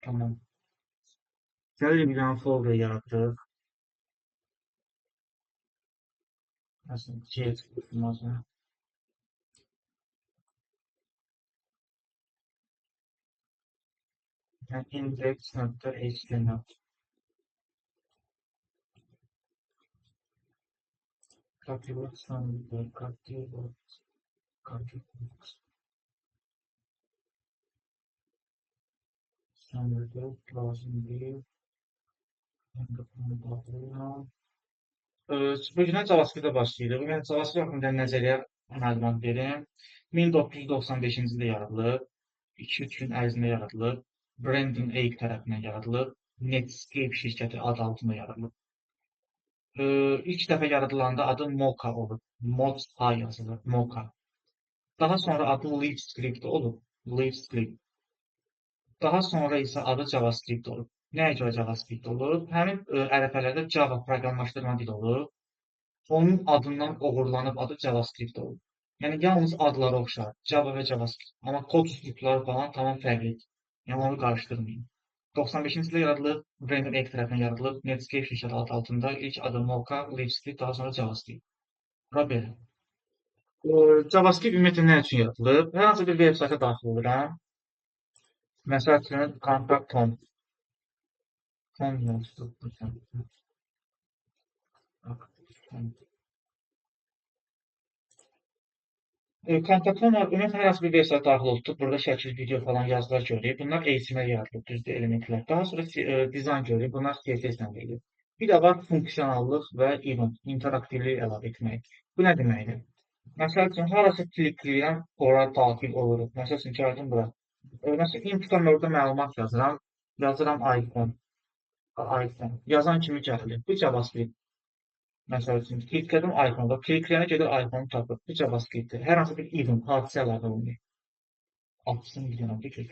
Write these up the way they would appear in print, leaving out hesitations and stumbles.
Tamam. Gəlirik, bir dənə folder yaratdıq. Məsələn, C tutmazı. Index.html. Copyright, copyright. Söndürdük, lazım deyil. Bugünə JavaScript-ə başlayırıq. Yəni JavaScript haqqında nəzəriyyə məlumat verim. 1995-ci ildə yaradılıb, 2-3 gün ərzində yaradılıb, Brendan Eich tərəfindən yaradılıb, Netscape şirkəti adı altında yaradılıb. İlk dəfə yaradılanda adı Mocha olub, Mocha yazılır, Mocha. Daha sonra adı LiveScript olub, LiveScript. Daha sonra isə adı JavaScript olub. Nəyə görə JavaScript olub? Həmin ərəfələrdə Java proqramlaşdırma dili olub. Onun adından oğurlanıb adı JavaScript olub. Yəni, yalnız adları oxşar, Java və JavaScript. Amma kod strukturları falan tamam fərqlidir. Yəni, onu qarışdırmayın. 95-ci ildə yaradılıb, Brendan Eich tərəfindən yaradılıb, Netscape şirkəti adı altında ilk adı Mocha, LiveScript, daha sonra JavaScript. Bura belə. JavaScript ümumiyyətlə nə üçün yaradılıb? Hər hansı bir web sayta daxil oluram. Məsəl üçün, contact.com. Com Contact.com ümumiyyətlə hər hansı bir web sayta daxil olduq. Burada şəkil, video falan yazılar görürük. Bunlar HTML yaradılıb, düzdür, elementlər. Daha sonra dizayn görürük. Bunlar CSS-lə verilir. Bir də var funksionallıq və event, interaktivlik əlavə etmək. Bu nə deməkdir? Məsəl üçün, harasa klikləyirəm, ora daxil oluruq. Məsəl üçün, gəldim bura. Məsələn, input-a orada məlumat yazıram. Yazıram iPhone. iPhone. Yazan kimi gəlir. Bu JavaScript. Məsəl üçün, kliklədim iPhone-da. Klikləyənə gedir iPhone-u tapır. Bu JavaScript-dir. Hər hansı bir event, hadisə əlavə olunur. Atsın bir dənə bir klik.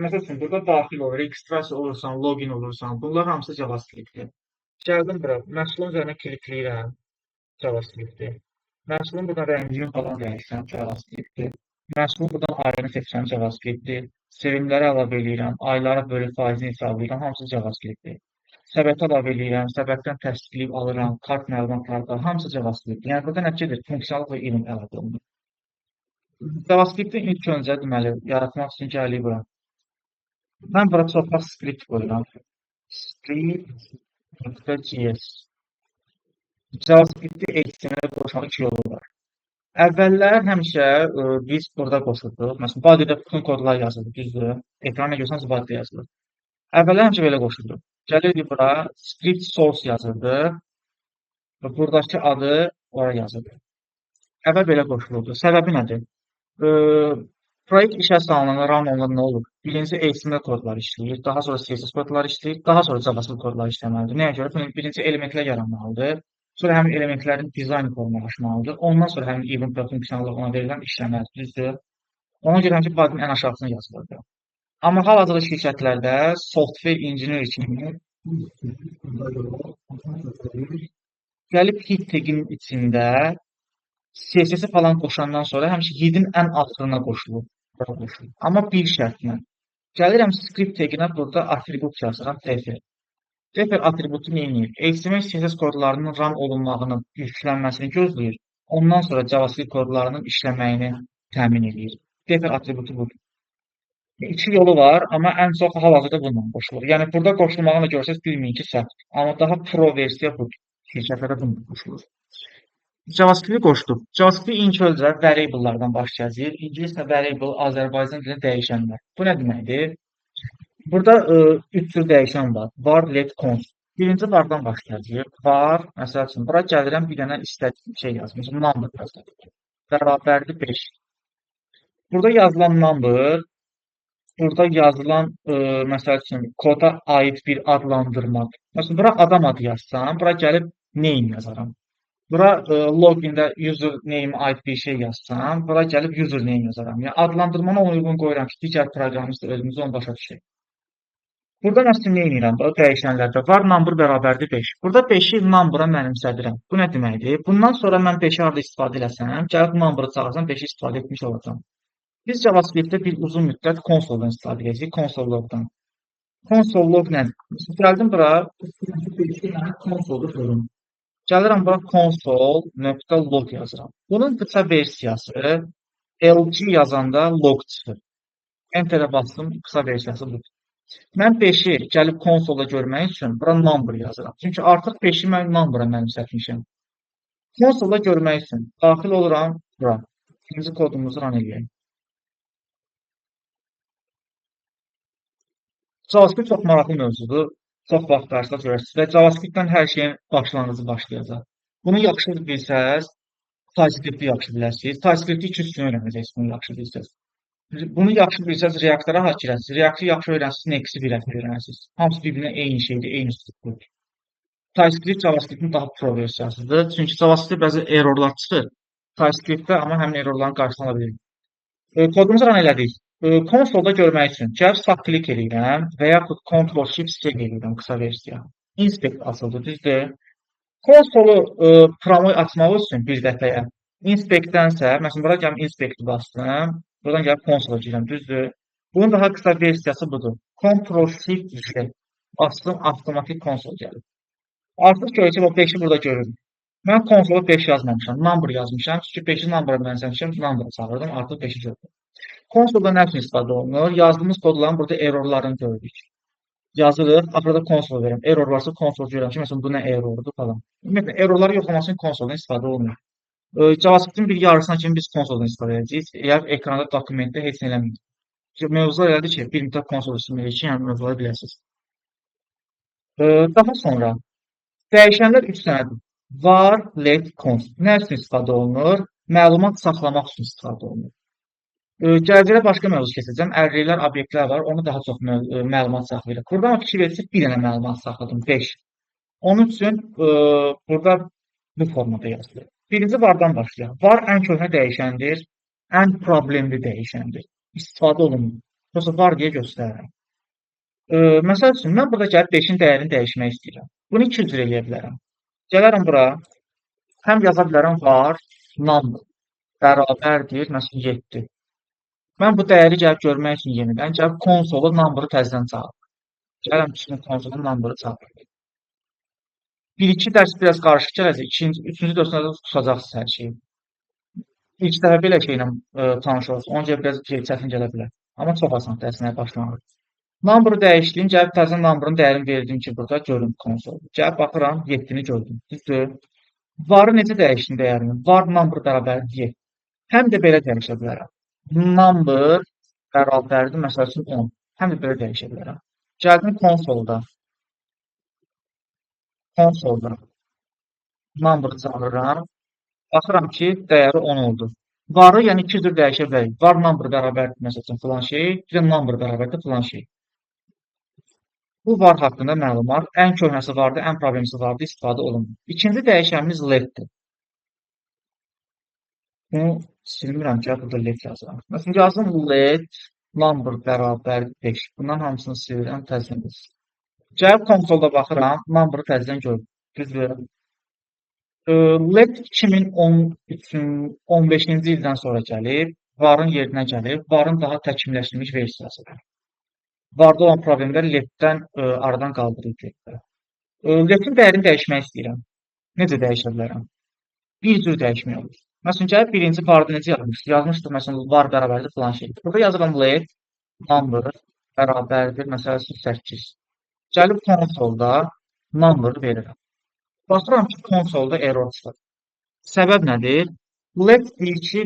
Məsəl üçün, burada daxil olur, registrasiya olursan, login olursan, bunlar hamısı JavaScript-dir. Gəldim bura, məhsulun üzərinə klikləyirəm, JavaScript-dir. Məhsulun buradan rəngini falan dəyişirəm, JavaScript-dir. Məhsulun buradan ayını seçirəm, JavaScript-dir. Sevimləri əlavə eləyirəm, aylara bölü faizini hesablayıram, hamısı JavaScript-dir. Səbətə əlavə eləyirəm, səbətdən təsdiqləyib alıram, kart məlumatları da, hamısı JavaScript-dir. Yəni, burada nəticədir, funksiyonallıq və elm əlavə olunur. JavaScript-i ilk öncə, deməli, yaratmaq üçün gəlirik bura. Mən bura çoxaq script qoyuram. Script.js. JavaScript-i HTML-ə qoşmaq iki yolu var. Əvvəllər həmişə biz burada qoşurduq. Məsələn, body-də bütün kodlar yazılır, düzdür? Ekrana görsəniz body-də yazılır. Əvvəllər həmişə belə qoşurduq. Gəlirdik bura, script source yazırdı və buradakı adı ora yazırdı. Əvvəl belə qoşulurdu. Səbəbi nədir? Proyekt işə salınanda, run olunanda nə olur? Birinci HTML kodları işləyir, daha sonra CSS kodları işləyir, daha sonra JavaScript kodları işləməlidir. Nəyə görə? Birinci elementlər yaranmalıdır. Sonra həmin elementlərin dizayn formalaşmalıdır. Ondan sonra həmin event və funksionallıq ona verilən işləməlidir, düzdür? Ona görə həmişə body-nin ən aşağısına yazılırdı. Amma hal-hazırda şirkətlərdə software engineer kimi gəlib head tag-in içində CSS-i falan qoşandan sonra həmişə head-in ən axırına qoşulur. Amma bir şərtlə. Gəlirəm script tag-inə, burada atribut yazıram, defer. Defer atributu nə edir? HTML, CSS kodlarının run olunmağını, yüklənməsini gözləyir. Ondan sonra JavaScript kodlarının işləməyini təmin edir. Defer atributu budur. İki yolu var, amma ən çox hal-hazırda bununla qoşulur. Yəni, burada qoşulmağını görsəz, bilməyin ki, səhvdir. Amma daha pro versiya budur. Şirkətlərdə bununla qoşulur. JavaScript-i qoşduq. JavaScript ilk öncə variable-lardan başlayacaq. İngiliscə variable, Azərbaycan dilində dəyişənlər. Bu nə deməkdir? Burada üç cür dəyişən var. Var, let, const. Birinci vardan başlayacaq. Var, məsəl üçün, bura gəlirəm, bir dənə istədiyim şey yazım. Məsələn, number yazdım. Bərabərdir 5. Burada yazılan number, burada yazılan, məsəl üçün, koda aid bir adlandırmadır. Məsələn, bura adam adı yazsam, bura gəlib name yazaram. Bura logində username aid bir şey yazsam, bura gəlib username yazaram. Yəni, adlandırmanı ona uyğun qoyuram ki, digər proqramist özümüzü onu başa düşək. Burada məsələn nə edirəm? Bu dəyişənlərdə var number bərabərdir 5. Burada 5-i number-a mənimsədirəm. Bu nə deməkdir? Bundan sonra mən 5-i harada istifadə eləsəm, gəlib number-ı çağırsam 5-i istifadə etmiş olacağam. Biz JavaScript-də bir uzun müddət konsoldan istifadə edəcəyik, console log-dan. Console log nədir? Məsələn, gəldim bura, 5-i mən konsolda görüm. Gəlirəm bura console.log yazıram. Bunun qısa versiyası LG yazanda log çıxır. Enter-ə bastım, qısa versiyası budur. Mən 5-i gəlib konsolda görmək üçün bura number yazıram. Çünki artıq 5-i mən number-a mənimsətmişəm. Konsolda görmək üçün daxil oluram bura. İkinci kodumuzu run eləyək. JavaScript çox maraqlı mövzudur. Çox vaxt qarşıda görərsiniz və JavaScript-dən hər şeyin başlanğıcı başlayacaq. Bunu yaxşı bilsəz, TypeScript-i yaxşı bilərsiniz. TypeScript-i 2-3 gün öyrənəcəksiniz, bunu yaxşı bilsəz. Bunu yaxşı bilsəz, React-lara ha girəsiniz. React-i yaxşı öyrənsiniz, Next-i bir dəfə öyrənəsiniz. Hamısı bir-birinə eyni şeydir, eyni struktur. TypeScript JavaScript-in daha pro versiyasıdır. Çünki JavaScript-də bəzi errorlar çıxır. TypeScript-də amma həmin errorların qarşısını ala bilir. Kodumuzu run elədik. Konsolda görmək üçün gəlib sağ klik eləyirəm və yaxud Ctrl-Shift-C eləyirəm qısa versiya. Inspect açıldı, düzdür? Konsolu promoy açmaq üçün bir dəfəyə Inspect-dənsə, məsələn, bura gəlib Inspect-i bastım. Buradan gəlib konsola girirəm, düzdür? Bunun daha qısa versiyası budur. Ctrl-Shift-J bastım, avtomatik konsol gəlir. Artıq görürsə, o 5-i burada görürüm. Mən konsola 5 yazmamışam, number yazmışam. Çünki 5-i number'a bənzəmişəm, number'a çağırdım, artıq 5-i gördüm. Konsolda nə üçün istifadə olunur? Yazdığımız kodların burada errorlarını görürük. Yazırıq, axırda konsol verirəm. Error varsa konsol görürəm ki, məsələn, bu nə errordur falan. Ümumiyyətlə, errorları yoxlamaq üçün konsoldan istifadə olunur. JavaScript-in bir yarısına kimi biz konsoldan istifadə edəcəyik. Əgər ekranda, dokumentdə heç nə eləmirik. Mövzular elədir ki, bir müddət konsol üstündə ki, yəni mövzuları biləsiniz. Daha sonra dəyişənlər 3 dənədir. Var, let, const. Nə üçün istifadə olunur? Məlumat saxlamaq üçün istifadə olunur. Gələcəkdə başqa mövzu keçəcəm. Arraylər, obyektlər var. Onu daha çox məlumat saxlayırıq. Burada amma fikir verirsiniz, bir dənə məlumat saxladım, 5. Onun üçün burada bu formada yazılır. Birinci vardan başlayaq. Var ən köhnə dəyişəndir, ən problemli dəyişəndir. İstifadə olunmur. Yoxsa var deyə göstərirəm. Məsəl üçün, mən burada gəlib 5-in dəyərini dəyişmək istəyirəm. Bunu iki cür eləyə bilərəm. Gələrəm bura, həm yaza bilərəm var, number bərabərdir, məsələn, 7. Mən bu dəyəri gəlib görmək üçün yenidən gəlib konsolu number'ı təzədən çağırıram. Gəlirəm üstünə konsolu number'ı çağırıram. Bir-iki dərs biraz qarışıq gələcək. İkinci, üçüncü, dördüncü tutacaqsınız hər şeyi. İlk dəfə belə şeylə tanış olursunuz. Ona görə biraz şey, çətin gələ bilər. Amma çox asan dərsinə başlanır. Number'ı dəyişdim. Gəlib təzə number'ın dəyərini verdim ki, burada görün konsol. Gəlib baxıram, 7-ni gördüm. Düzdür? Varı necə dəyişdim dəyərini? Var number bərabərdir 7. Həm də belə dəyişə bilərəm. Number bərabərdir, məsəl üçün 10. Həm də belə dəyişə bilərəm. Gəldim konsolda. Konsolda number çağırıram. Baxıram ki, dəyəri 10 oldu. Varı, yəni iki cür dəyişə bilərik. Var number bərabərdir, məsəl üçün filan şey, bir də number bərabərdir filan şey. Bu var haqqında məlumat. Ən köhnəsi vardı, ən problemlisi vardı, istifadə olunmur. İkinci dəyişənimiz let-dir. Bunu silmirəm ki, burada let yazıram. Məsələn, yazdım let number bərabər 5. Bunların hamısını silirəm, təzədən yazıram. Gəlib konsolda baxıram, number'ı təzədən gördüm. Düzdür. Let 2013-ün 15-ci ildən sonra gəlib, varın yerinə gəlib, varın daha təkmilləşdirilmiş versiyasıdır. Varda olan problemlər letdən aradan qaldırılıb. Letin dəyərini dəyişmək istəyirəm. Necə dəyişə bilərəm? Bir cür dəyişmək olur. Məsələn, gəlib birinci varda necə yazmışdıq? Yazmışdıq, məsələn, var bərabərdir filan şey. Burada yazıram let number bərabərdir, məsəl üçün 8. Gəlib konsolda number verirəm. Baxıram ki, konsolda error çıxır. Səbəb nədir? Let deyir ki,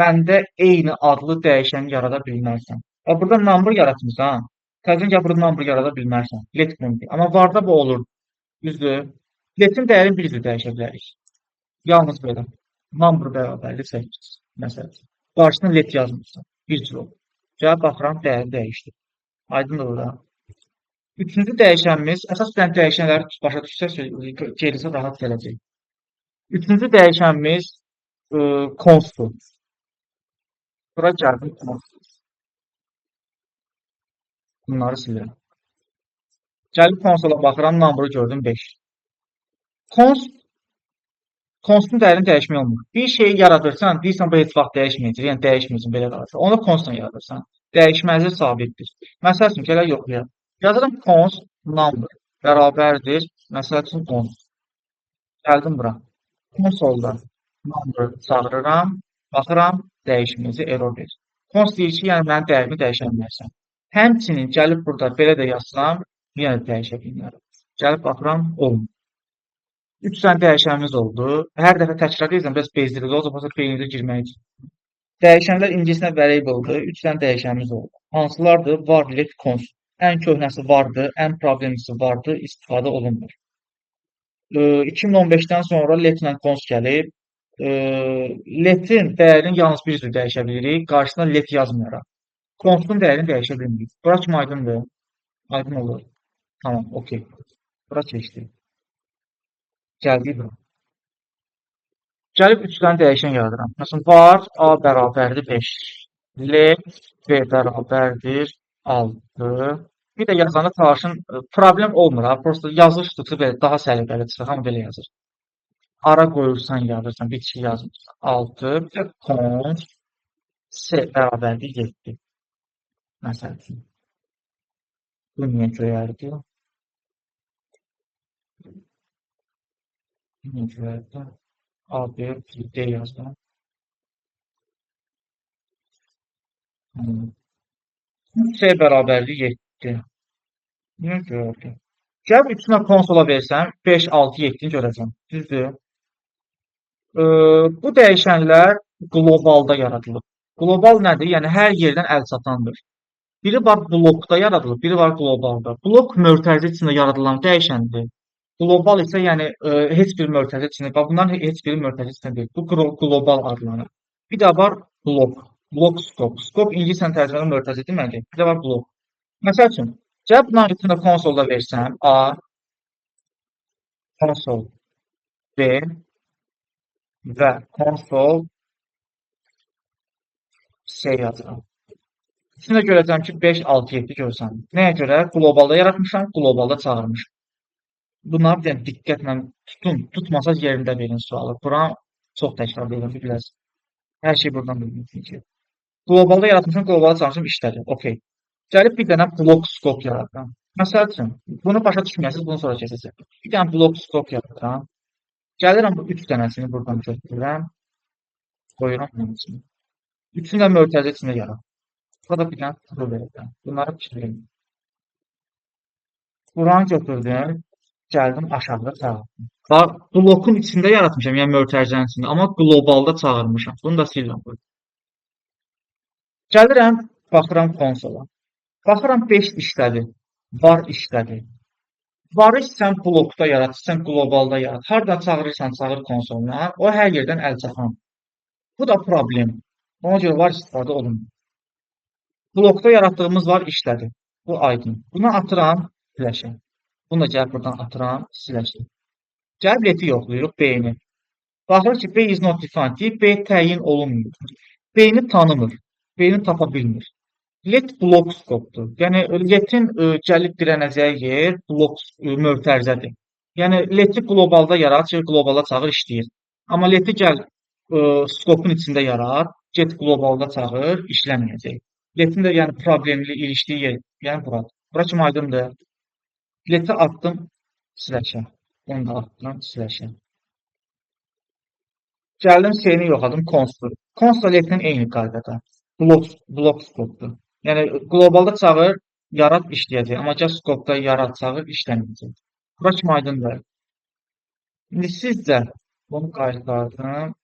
məndə eyni adlı dəyişən yarada bilməzsən. Burada number yaratmısan. Təzədən gəl burada number yarada bilməzsən. Let bunu deyir. Amma varda bu olur. Düzdür? Letin dəyərini bir cür dəyişə bilərik. Yalnız belə. Number bərabərdir 8. Məsəl üçün. Qarşısına let yazmırsan. Bir cür olur. Gəlib baxıram, dəyəri dəyişdi. Aydındır burada. Üçüncü dəyişənimiz, əsas bir dənə dəyişənləri başa düşsəz, gerisi rahat gələcək. Üçüncü dəyişənimiz const'dur. Bura gəldim const. Bunları silirəm. Gəlib konsola baxıram, number'ı gördüm 5. Const, const'un dəyərini dəyişmək olmur. Bir şeyi yaradırsan, deyirsən bu heç vaxt dəyişməyəcək, yəni dəyişməyəcək, belə qalacaq. Onu constla yaradırsan. Dəyişməzlik sabitdir. Məsəl üçün, gələk yoxlayaq. Yazıram const number bərabərdir, məsəl üçün 10. Gəldim bura. Konsolda number çağırıram, baxıram, dəyişməyəcək, error verir. Const deyir ki, yəni mənim dəyərimi dəyişə bilmərsən. Həmçinin gəlib burada belə də yazsam, yenə də dəyişə bilmərəm. Gəlib baxıram, olmur. 3 dənə dəyişənimiz oldu. Hər dəfə təkrar edirəm, biraz bezdirici olacaq, prosta beyninizə girmək üçün. Dəyişənlər ingiliscə variable'dır. 3 dənə dəyişənimiz oldu. Hansılardır? Var, let, const. Ən köhnəsi vardır, ən problemlisi vardır, istifadə olunmur. 2015-dən sonra let ilə const gəlib. Letin dəyərini yalnız bir cür dəyişə bilirik. Qarşısına let yazmayaraq. Const'un dəyərini dəyişə bilmirik. Bura kimi aydındır? Aydın olur. Tamam, okey. Bura keçdi. Gəldik bura. Gəlib 3 dənə dəyişən yaradıram. Məsələn, var A bərabərdir 5. Let B bərabərdir 6. Bir də yazanda çalışın, problem olmur ha. Prosta yazılış tutur belə daha səliqəli çıxır. Hamı belə yazır. Ara qoyursan, yazırsan, bitişik yazmırsan. 6, bir də const C bərabərdir 7. Məsəl üçün. Bu niyə göyərdi? Niyə göyərdi? A, B, D yazdım. C bərabərdir 7. Niyə göyərdi? Gəlib üçünə konsola versəm, 5, 6, 7-ni görəcəm. Düzdür? Bu dəyişənlər qlobalda yaradılıb. Qlobal nədir? Yəni, hər yerdən əl çatandır. Biri var blokda yaradılıb, biri var qlobalda. Blok mötərizə içində yaradılan dəyişəndir. Qlobal isə yəni heç bir mötərizə içində, bax bunların heç biri mötərizə içində deyil. Bu qlobal adlanır. Bir də var blok, blok scope. Scope ingiliscə tərcümədə mötərizə deməkdir. Bir də var blok. Məsəl üçün, gəlib bunların üçünü də konsolda versəm, A, konsol B və konsol C yazıram. Üçünü də görəcəm ki, 5, 6, 7 görsənir. Nəyə görə? Qlobalda yaratmışam, qlobalda çağırmışam. Bunları bir dənə diqqətlə tutun. Tutmasaz yerində verin sualı. Buranı çox təkrar edirəm, biləsiniz. Hər şey buradan bilin çünki. Qlobalda yaratmışam, qlobalda çağırmışam, işlədi. Okey. Gəlib bir dənə blok scope yaradıram. Məsəl üçün, bunu başa düşməyəsiniz, bunu sonra keçəcəm. Bir dənə blok scope yaradıram. Gəlirəm bu 3 dənəsini buradan götürürəm. Qoyuram bunun içinə. Üçünü də mötərizə içində yarat. Burada bir dənə true verəcəm. Bunları fikirləyin. Buranı götürdüm. Gəldim aşağıda çağırdım. Bax, blokun içində yaratmışam, yəni mötərizənin içində, amma qlobalda çağırmışam. Bunu da silirəm burada. Gəlirəm, baxıram konsola. Baxıram 5 işlədi, var işlədi. Varı sən blokda yarat, sən qlobalda yarat. Hardan çağırırsan, çağır konsoluna, o hər yerdən əl çatan. Bu da problem. Ona görə var istifadə olunmur. Blokda yaratdığımız var işlədi. Bu aydın. Bunu atıram flaşa. Bunu da gəlib buradan atıram slashə. Gəlib leti yoxlayırıq B-ni. Baxırıq ki, B is not defined deyib, B təyin olunmuyor. B-ni tanımır. B-ni tapa bilmir. Let blok scope-dur. Yəni, letin gəlib dirənəcəyi yer blok mötərizədir. Yəni, leti qlobalda yarat, şey, qlobalda çağır, işləyir. Amma leti gəl scope-un içində yarat, get qlobalda çağır, işləməyəcək. Letin də yəni problemli ilişdiyi yer, yəni buradır. Bura kimi aydındır. Leti atdım slashə. Bunu da atdım slashə. Gəldim C-ni yoxladım, const-dur. Const letin eyni qaydada. Blok scope-dur. Yəni qlobalda çağır, yarat işləyəcək. Amma gəl scope-da yarat, çağır, işləməyəcək. Bura kimi aydındır. İndi sizcə bunu qaytardım,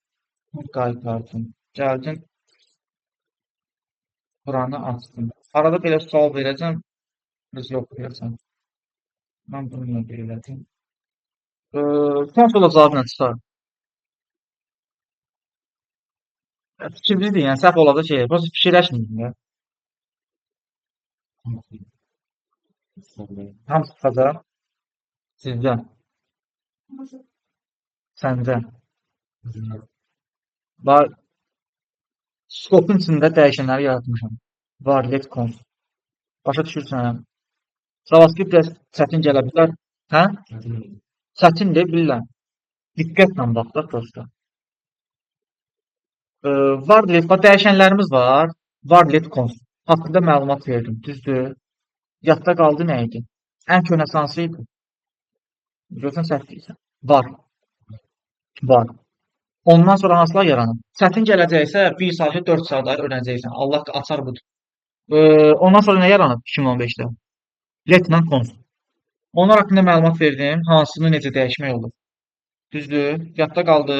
bunu qaytardım. Gəldim, buranı açdım. Arada belə sual verəcəm, biz yoxlayacağam. Mən bunu niyə belə elədim? Konsola cavab nə çıxar? Fikirlidir, yəni səhv olacaq şey. Prosta fikirləşməyin ya. Hamısı çıxacaq. Sizdə. Səncə. Var. Scope-un içində dəyişənləri yaratmışam. Var, let const. Başa düşürsən? JavaScript biraz çətin gələ bilər. Hə? Çətindir, bilirəm. Diqqətlə bax da prosta. Var let, bax, dəyişənlərimiz var. Var let const. Haqqında məlumat verdim, düzdür? Yadda qaldı nə idi? Ən köhnəsi hansı idi? Görürsən, səhv deyirsən. Var. Var. Ondan sonra hansılar yaranır? Çətin gələcəksə 1 saat 4 saat öyrənəcəksən. Allah açar budur. Ondan sonra nə yaranıb 2015-də? Let-lə const. Onlar haqqında məlumat verdim. Hansını necə dəyişmək olur? Düzdür? Yadda qaldı.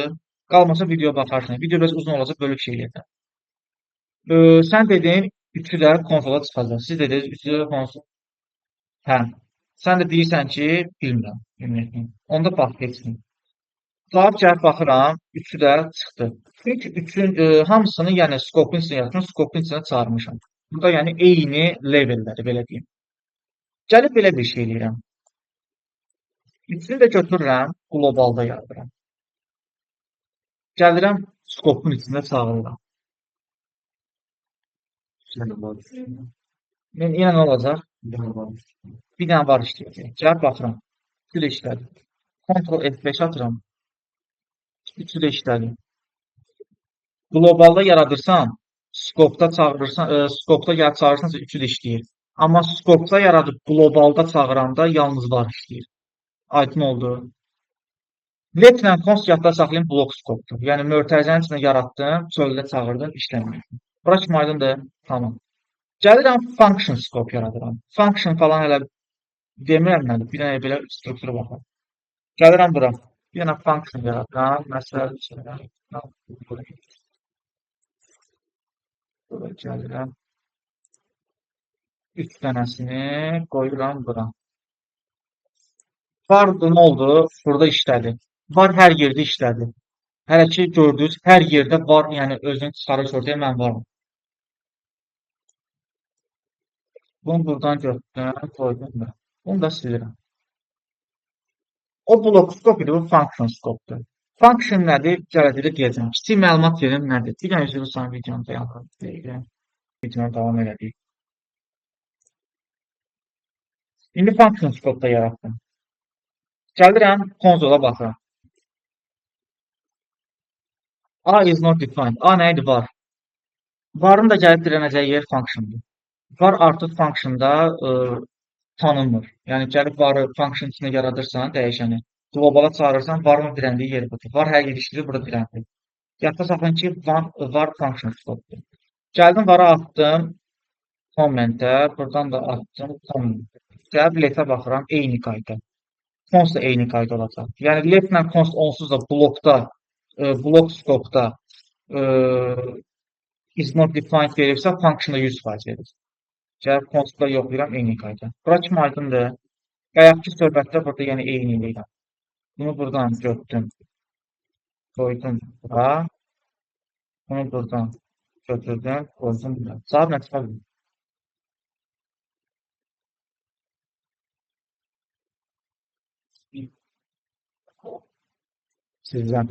Qalmasa video baxarsan. Video biraz uzun olacaq, bölüb şey eləyəcəm. Sən dedin, üçü də konsola çıxacaq. Siz dediniz, üçü də konsol. Hə. Sən də deyirsən ki, bilmirəm. Ümumiyyətlə. Onda bax, heç nə. Cavab gəlib baxıram, üçü də çıxdı. Çünki üçün hamısını, yəni scope-un içinə yaratdım, scope-un içinə çağırmışam. Burada yəni eyni levelləri, belə deyim. Gəlib belə bir şey eləyirəm. Üçünü də götürürəm, qlobalda yaradıram. Gəlirəm, scope-un içində çağırıram. Yenə nə olacaq? Bir dənə var işləyəcək. Gəlib baxıram. Üçü də işlədi. Ctrl F5 atıram. Üçü də işlədi. Qlobalda yaradırsan, scope-da çağırırsan, scope-da gəlib çağırırsansa üçü də işləyir. Amma scope-da yaradıb qlobalda çağıranda yalnız var işləyir. Aydın oldu. Let-lə const yadda saxlayın blok scope-dur. Yəni mötərizənin içində yaratdım, çöldə çağırdım, işləmir. Bura kimi aydındır? Tamam. Gəlirəm function scope yaradıram. Function falan hələ demirəm nədir. Bir dənə belə struktura baxaq. Gəlirəm bura. Bir dənə function yaradıram. Məsəl üçün, bura gəlirəm. 3 dənəsini qoyuram bura. Var nə oldu? Burada işlədi. Var hər yerdə işlədi. Hələ ki gördünüz, hər yerdə var, yəni özünü çıxarır ortaya, mən varım. Bunu buradan götürdüm, qoydum bura. Bunu da silirəm. O blok scope idi, bu function scope-dur. Function nədir? Gələcəkdə deyəcəm. Kiçik məlumat verim nədir? Bir dənə üzrü sana videonu dayandım. Videonu davam elədik. İndi function scope-da yaratdım. Gəlirəm, konsola baxıram. A is not defined. A nə idi? Var. Varın da gəlib dirənəcəyi yer functiondur. Var artıq functionda tanınmır. Yəni gəlib varı function içində yaradırsan dəyişəni, qlobala çağırırsan, varın dirəndiyi yer budur. Var hər yer işləyir, burada dirəndir. Yadda saxlayın ki, var function scope-dur. Gəldim, vara atdım commentə, buradan da atdım comment. Gəlib letə baxıram, eyni qayda. Const da eyni qayda olacaq. Yəni let-lə const onsuz da blokda, blok scope-da is not defined verirsə, function-da 100% verir. Gəlib const-da yoxlayıram, eyni qayda. Bura kimi aydındır. Bayaqki söhbətdə burada yəni eyni eləyirəm. Bunu buradan götürdüm, qoydum bura. Bunu buradan götürdüm, qoydum bura. Cavab nə çıxa bilir? Sizdən.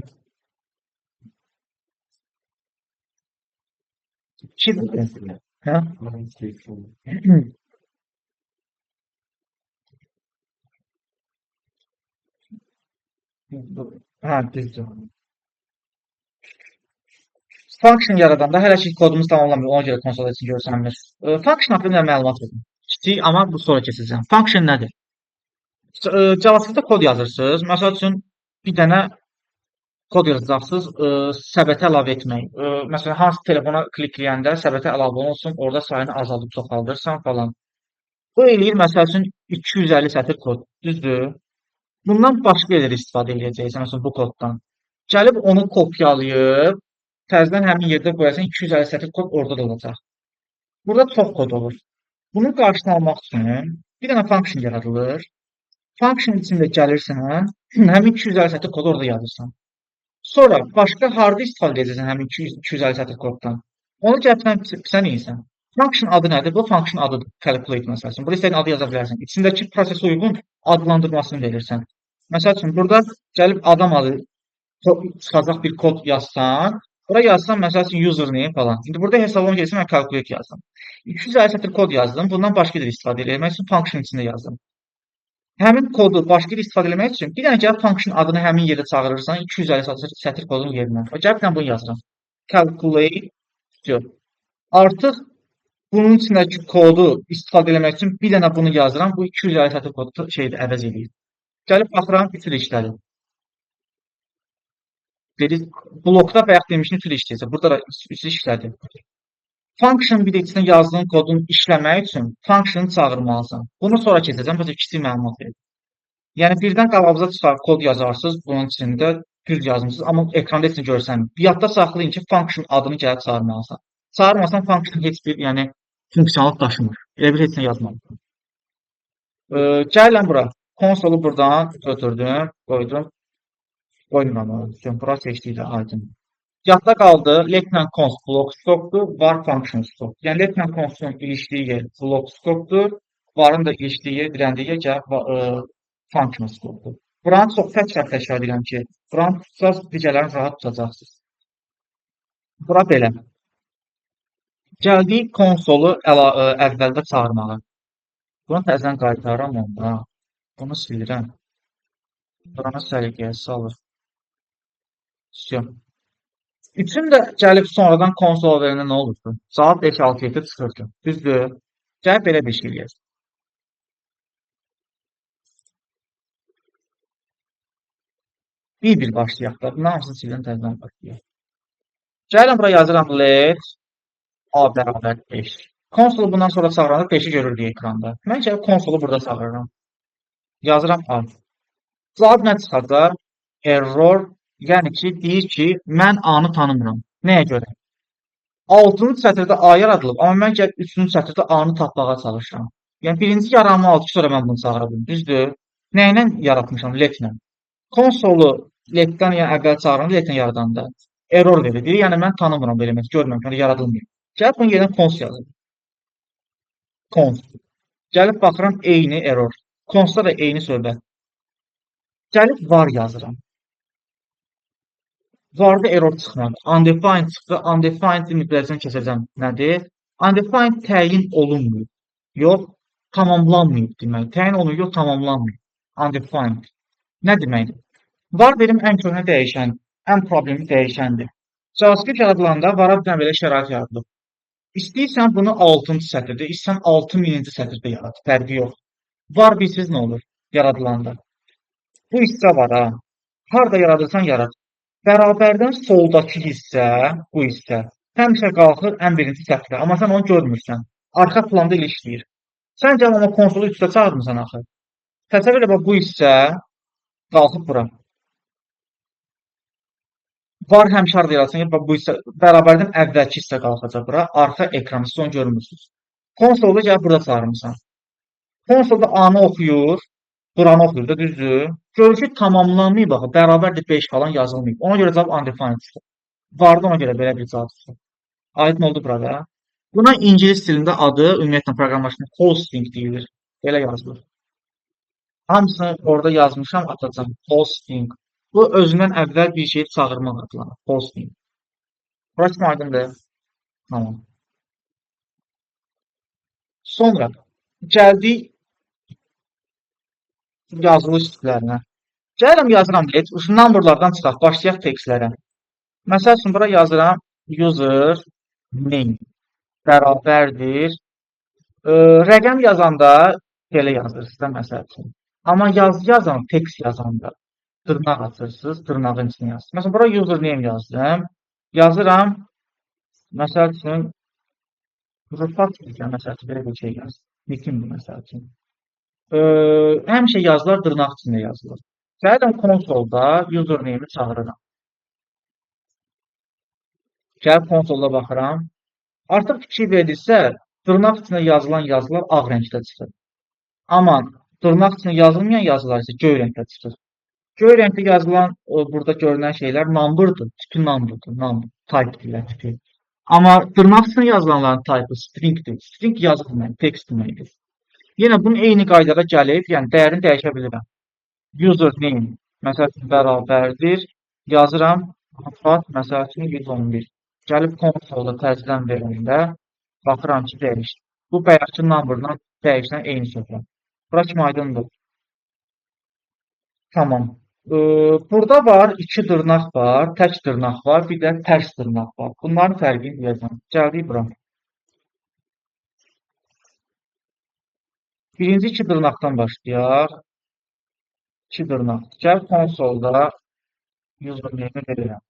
2 dedi. Hə? Hə, düzdür. Function yaradanda hələ ki kodumuz tamamlanmır, ona görə konsola üçün görsənmir. Function haqqında məlumat verin. Kiçik, amma bu sonra keçəcəm. Function nədir? JavaScript-də kod yazırsınız. Məsəl üçün, bir dənə kod yazacaqsınız, səbətə əlavə etmək. Məsələn, hansı telefona klikləyəndə səbətə əlavə olunsun, orada sayını azaldıb çoxaldırsan falan. Bu eləyir, məsəl üçün, 250 sətir kod. Düzdür? Bundan başqa yerdə istifadə eləyəcəksən, məsələn, bu koddan. Gəlib onu kopyalayıb, təzədən həmin yerdə qoyarsan, 250 sətir kod orada da olacaq. Burada çox kod olur. Bunun qarşısını almaq üçün bir dənə function yaradılır. Function içində gəlirsən, həmin 250 sətir kodu orada yazırsan. Sonra başqa harda istifadə edəcəksən həmin 250 sətir koddan? Onu gəlib sən edirsən. Function adı nədir? Bu function adıdır. Calculate məsəl üçün. Burada istədiyin adı yaza bilərsən. İçindəki prosesə uyğun adlandırmasını verirsən. Məsəl üçün, burada gəlib adam adı çıxacaq bir kod yazsan, Bura yazsam, məsəl üçün username falan. İndi burada hesablama gəlsə mən calculate yazdım. 250 sətr kod yazdım. Bundan başqa yerdə istifadə etmək üçün function içində yazdım. Həmin kodu başqa yerdə istifadə etmək üçün bir dənə gəlib function adını həmin yerdə çağırırsan 250 sətr kodun yerinə. Gəlib mən bunu yazıram. Calculate. Artıq bunun içindəki kodu istifadə etmək üçün bir dənə bunu yazıram. Bu 250 sətr kodu şeydə əvəz eləyir. Gəlib baxıram, üçü də işlədi. Dedi, blokda bayaq demişdim üçü də işləyəcək. Burada da üçü işlədi. Function bir də içində yazdığın kodun işləməyi üçün function'ı çağırmalısan. Bunu sonra keçəcəm, bu kiçik məlumat verir. Yəni birdən qabağınıza çıxar kod yazarsınız, bunun içində düz yazmısınız, amma ekranda heç nə görsənmir. Yadda saxlayın ki, function adını gəlib çağırmalısan. Çağırmasan function heç bir, yəni funksiyonalıq daşımır. Elə bir heç nə yazmalısan. Gəlirəm bura. Konsolu buradan götürdüm, qoydum. Qoymuram onu. Bura seçdik də aydın. Yadda qaldı, let-lə const blok scope-dur, var function scope. Yəni let-lə const-un ilişdiyi yer blok scope-dur, varın da ilişdiyi yer, dirəndiyi yer gəlib function scope-dur. Buranı çox təkrar edirəm ki, buranı tutsaz digərlərini rahat tutacaqsınız. Bura belə. Gəldik konsolu əvvəldə çağırmağa. Bunu təzədən qaytarıram onda. Bunu silirəm. Buranı səliqəyə salır. Vsyo. Üçün də gəlib sonradan konsola verəndə nə olurdu? Cavab 5, 6, 7 çıxırdı. Düzdür? Gəlib belə bir şey eləyək. Bir-bir başlayaq da. Bunların hamısını silirəm, təzədən başlayaq. Gəlirəm bura yazıram let A bərabər 5. Konsolu bundan sonra çağıranda 5-i görürdük ekranda. Mən gəlib konsolu burada çağırıram. Yazıram A. Cavab nə çıxacaq? Error. Yəni ki, deyir ki, mən A-nı tanımıram. Nəyə görə? 6-cı sətirdə A yaradılıb, amma mən gəlib 3-cü sətirdə A-nı tapmağa çalışıram. Yəni, birinci yaranmalıdır ki, sonra mən bunu çağıra bilim. Düzdür? Nə ilə yaratmışam? Let-lə. Konsolu let-dən yəni, əvvəl çağıranda, let-lə yaradanda error verir. Deyir, yəni mən tanımıram bu elementi, görmürəm, yəni yaradılmıyor. Gəlib bunun yerinə const yazırım. Const. Gəlib baxıram, eyni error. Constda da eyni söhbət. Gəlib var yazıram. Varda error çıxmadı. Undefined çıxdı. Undefined mütləqən keçəcəm. Nədir? Undefined təyin olunmuyor. Yox, tamamlanmayıb demək. Təyin olunmuyor, yox, tamamlanmayıb. Undefined. Nə deməkdir? Var verim ən köhnə dəyişən, ən problemli dəyişəndir. JavaScript yaradılanda vara bir dənə belə şərait yaradılıb. İstəyirsən bunu 6-cı sətirdə, istəyirsən 6000-ci sətirdə yarat. Fərqi yox. Var bilsiz nə olur yaradılanda? Bu hissə var ha. Harda yaradırsan yarat. Bərabərdən soldakı hissə, bu hissə, həmişə qalxır ən birinci sətrə. Amma sən onu görmürsən. Arxa planda elə işləyir. Sən gəl amma konsolu üstə çağırmısan axı. Təsəvvür elə, bu hissə qalxıb bura. Var həmişə harda yaratsan, bu hissə bərabərdən əvvəlki hissə qalxacaq bura. Arxa ekranı siz onu görmürsünüz. Konsolda gəlib burada çağırmısan. Konsolda A-nı oxuyur, buranı oxuyur da, düzdür? Görür ki, tamamlanmayıb axı, bərabərdir 5 falan yazılmayıb. Ona görə cavab undefined çıxır. Vardı ona görə belə bir cavab çıxır. Aydın oldu burada. Buna ingilis dilində adı, ümumiyyətlə proqramlaşma hosting deyilir. Belə yazılır. Hamısını orada yazmışam, atacağam. Hosting. Bu, özündən əvvəl bir şeyi çağırmaq adlanır. Hosting. Burası aydındır. Tamam. Sonra gəldik yazılış tiplərinə. Gəlirəm, yazıram let, numberlardan çıxaq, başlayaq tekstlərə. Məsəl üçün, bura yazıram user name bərabərdir. Rəqəm yazanda belə yazırsınız da, məsəl üçün. Amma yazan, tekst yazanda dırnaq açırsınız, dırnağın içinə yazırsınız. Məsələn, bura user name yazdım. Yazıram, məsəl üçün, Rıfat deyəcəm, məsəl üçün, belə bir şey yazdım. Nikimdir, məsəl üçün. Həmişə yazılar dırnaq içində yazılır. Gəlirəm konsolda username-i çağırıram. Gəlib konsolda baxıram. Artıq fikir verilirsə, dırnaq içində yazılan yazılar ağ rəngdə çıxır. Amma dırnaq içində yazılmayan yazılar isə göy rəngdə çıxır. Göy rəngdə yazılan o, burada görünən şeylər numberdır, tipi numberdır, number, type deyirlər tipi. Amma dırnaq içində yazılanların type stringdir. String yazı demək, text deməkdir. Yenə bunun eyni qaydada gəlib, yəni dəyərini dəyişə bilirəm. Username məsəl üçün bərabərdir. Yazıram Rufat, məsəl üçün 111. Gəlib konsolda təzədən verəndə baxıram ki, dəyişdi. Bu bayaqki numberla dəyişən eyni sözlər. Bura kimi aydındır. Tamam. Burada var, iki dırnaq var, tək dırnaq var, bir də tərs dırnaq var. Bunların fərqini deyəcəm. Gəldik bura. Birinci iki dırnaqdan başlayaq. İki dırnaq. Gəl konsolda username-i verirəm.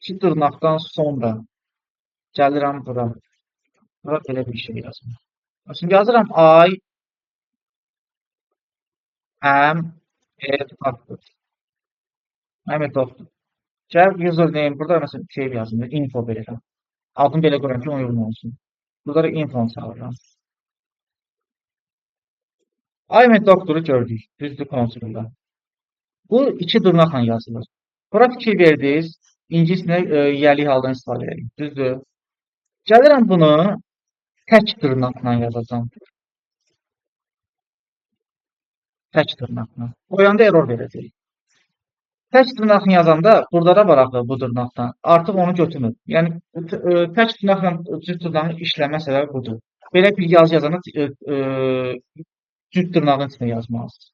İki dırnaqdan sonra gəlirəm bura. Bura belə bir şey yazıram. Şimdi yazıram I am a doctor. I'm a doctor. Gəl username burada məsələn şey yazım, info verirəm. Adını belə qoyuram ki, uyğun olsun. Burada da info çağırıram. I'm a doctor'u gördük. Düzdür konsolda. Bu iki dırnaqla yazılır. Bura fikir verdiniz. İngilis dilinə yiyəlik haldan istifadə edirik. Düzdür. Gəlirəm bunu tək dırnaqla yazacağam. Tək dırnaqla. Qoyanda error verəcək. Tək dırnaqla yazanda burada da var axı bu dırnaqdan. Artıq onu götürmür. Yəni tək dırnaqla cüt dırnağın işləmə səbəbi budur. Belə bir yazı yazanda cüt dırnağın içində yazmalısınız.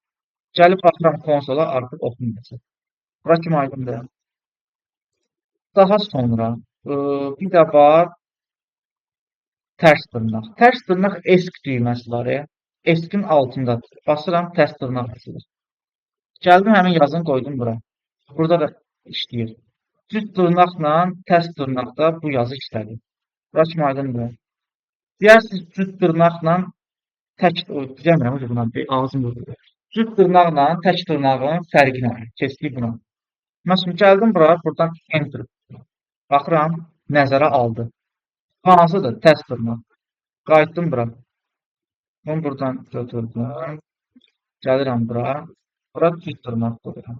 Gəlib baxıram konsola artıq oxunmayacaq. Bura kimi aydındır. Daha sonra bir də var tərs dırnaq. Tərs dırnaq ESC düyməsi var. ESC-in altındadır. Basıram, tərs dırnaq açılır. Gəldim həmin yazını qoydum bura. Burada da işləyir. Cüt dırnaqla tərs dırnaqda bu yazı işlədir. Bura kimi aydındır. Deyərsiniz cüt dırnaqla tək, deyəmirəm buna, ağzım vurur. Cüt dırnaqla tək dırnağın fərqi nədir? Keçdik buna. Məsələn, gəldim bura, buradan enter. Baxıram, nəzərə aldı. Hansıdır? Tərs dırnaq. Qayıtdım bura. Bunu buradan götürdüm. Gəlirəm bura. Bura cüt dırnaq qoyuram.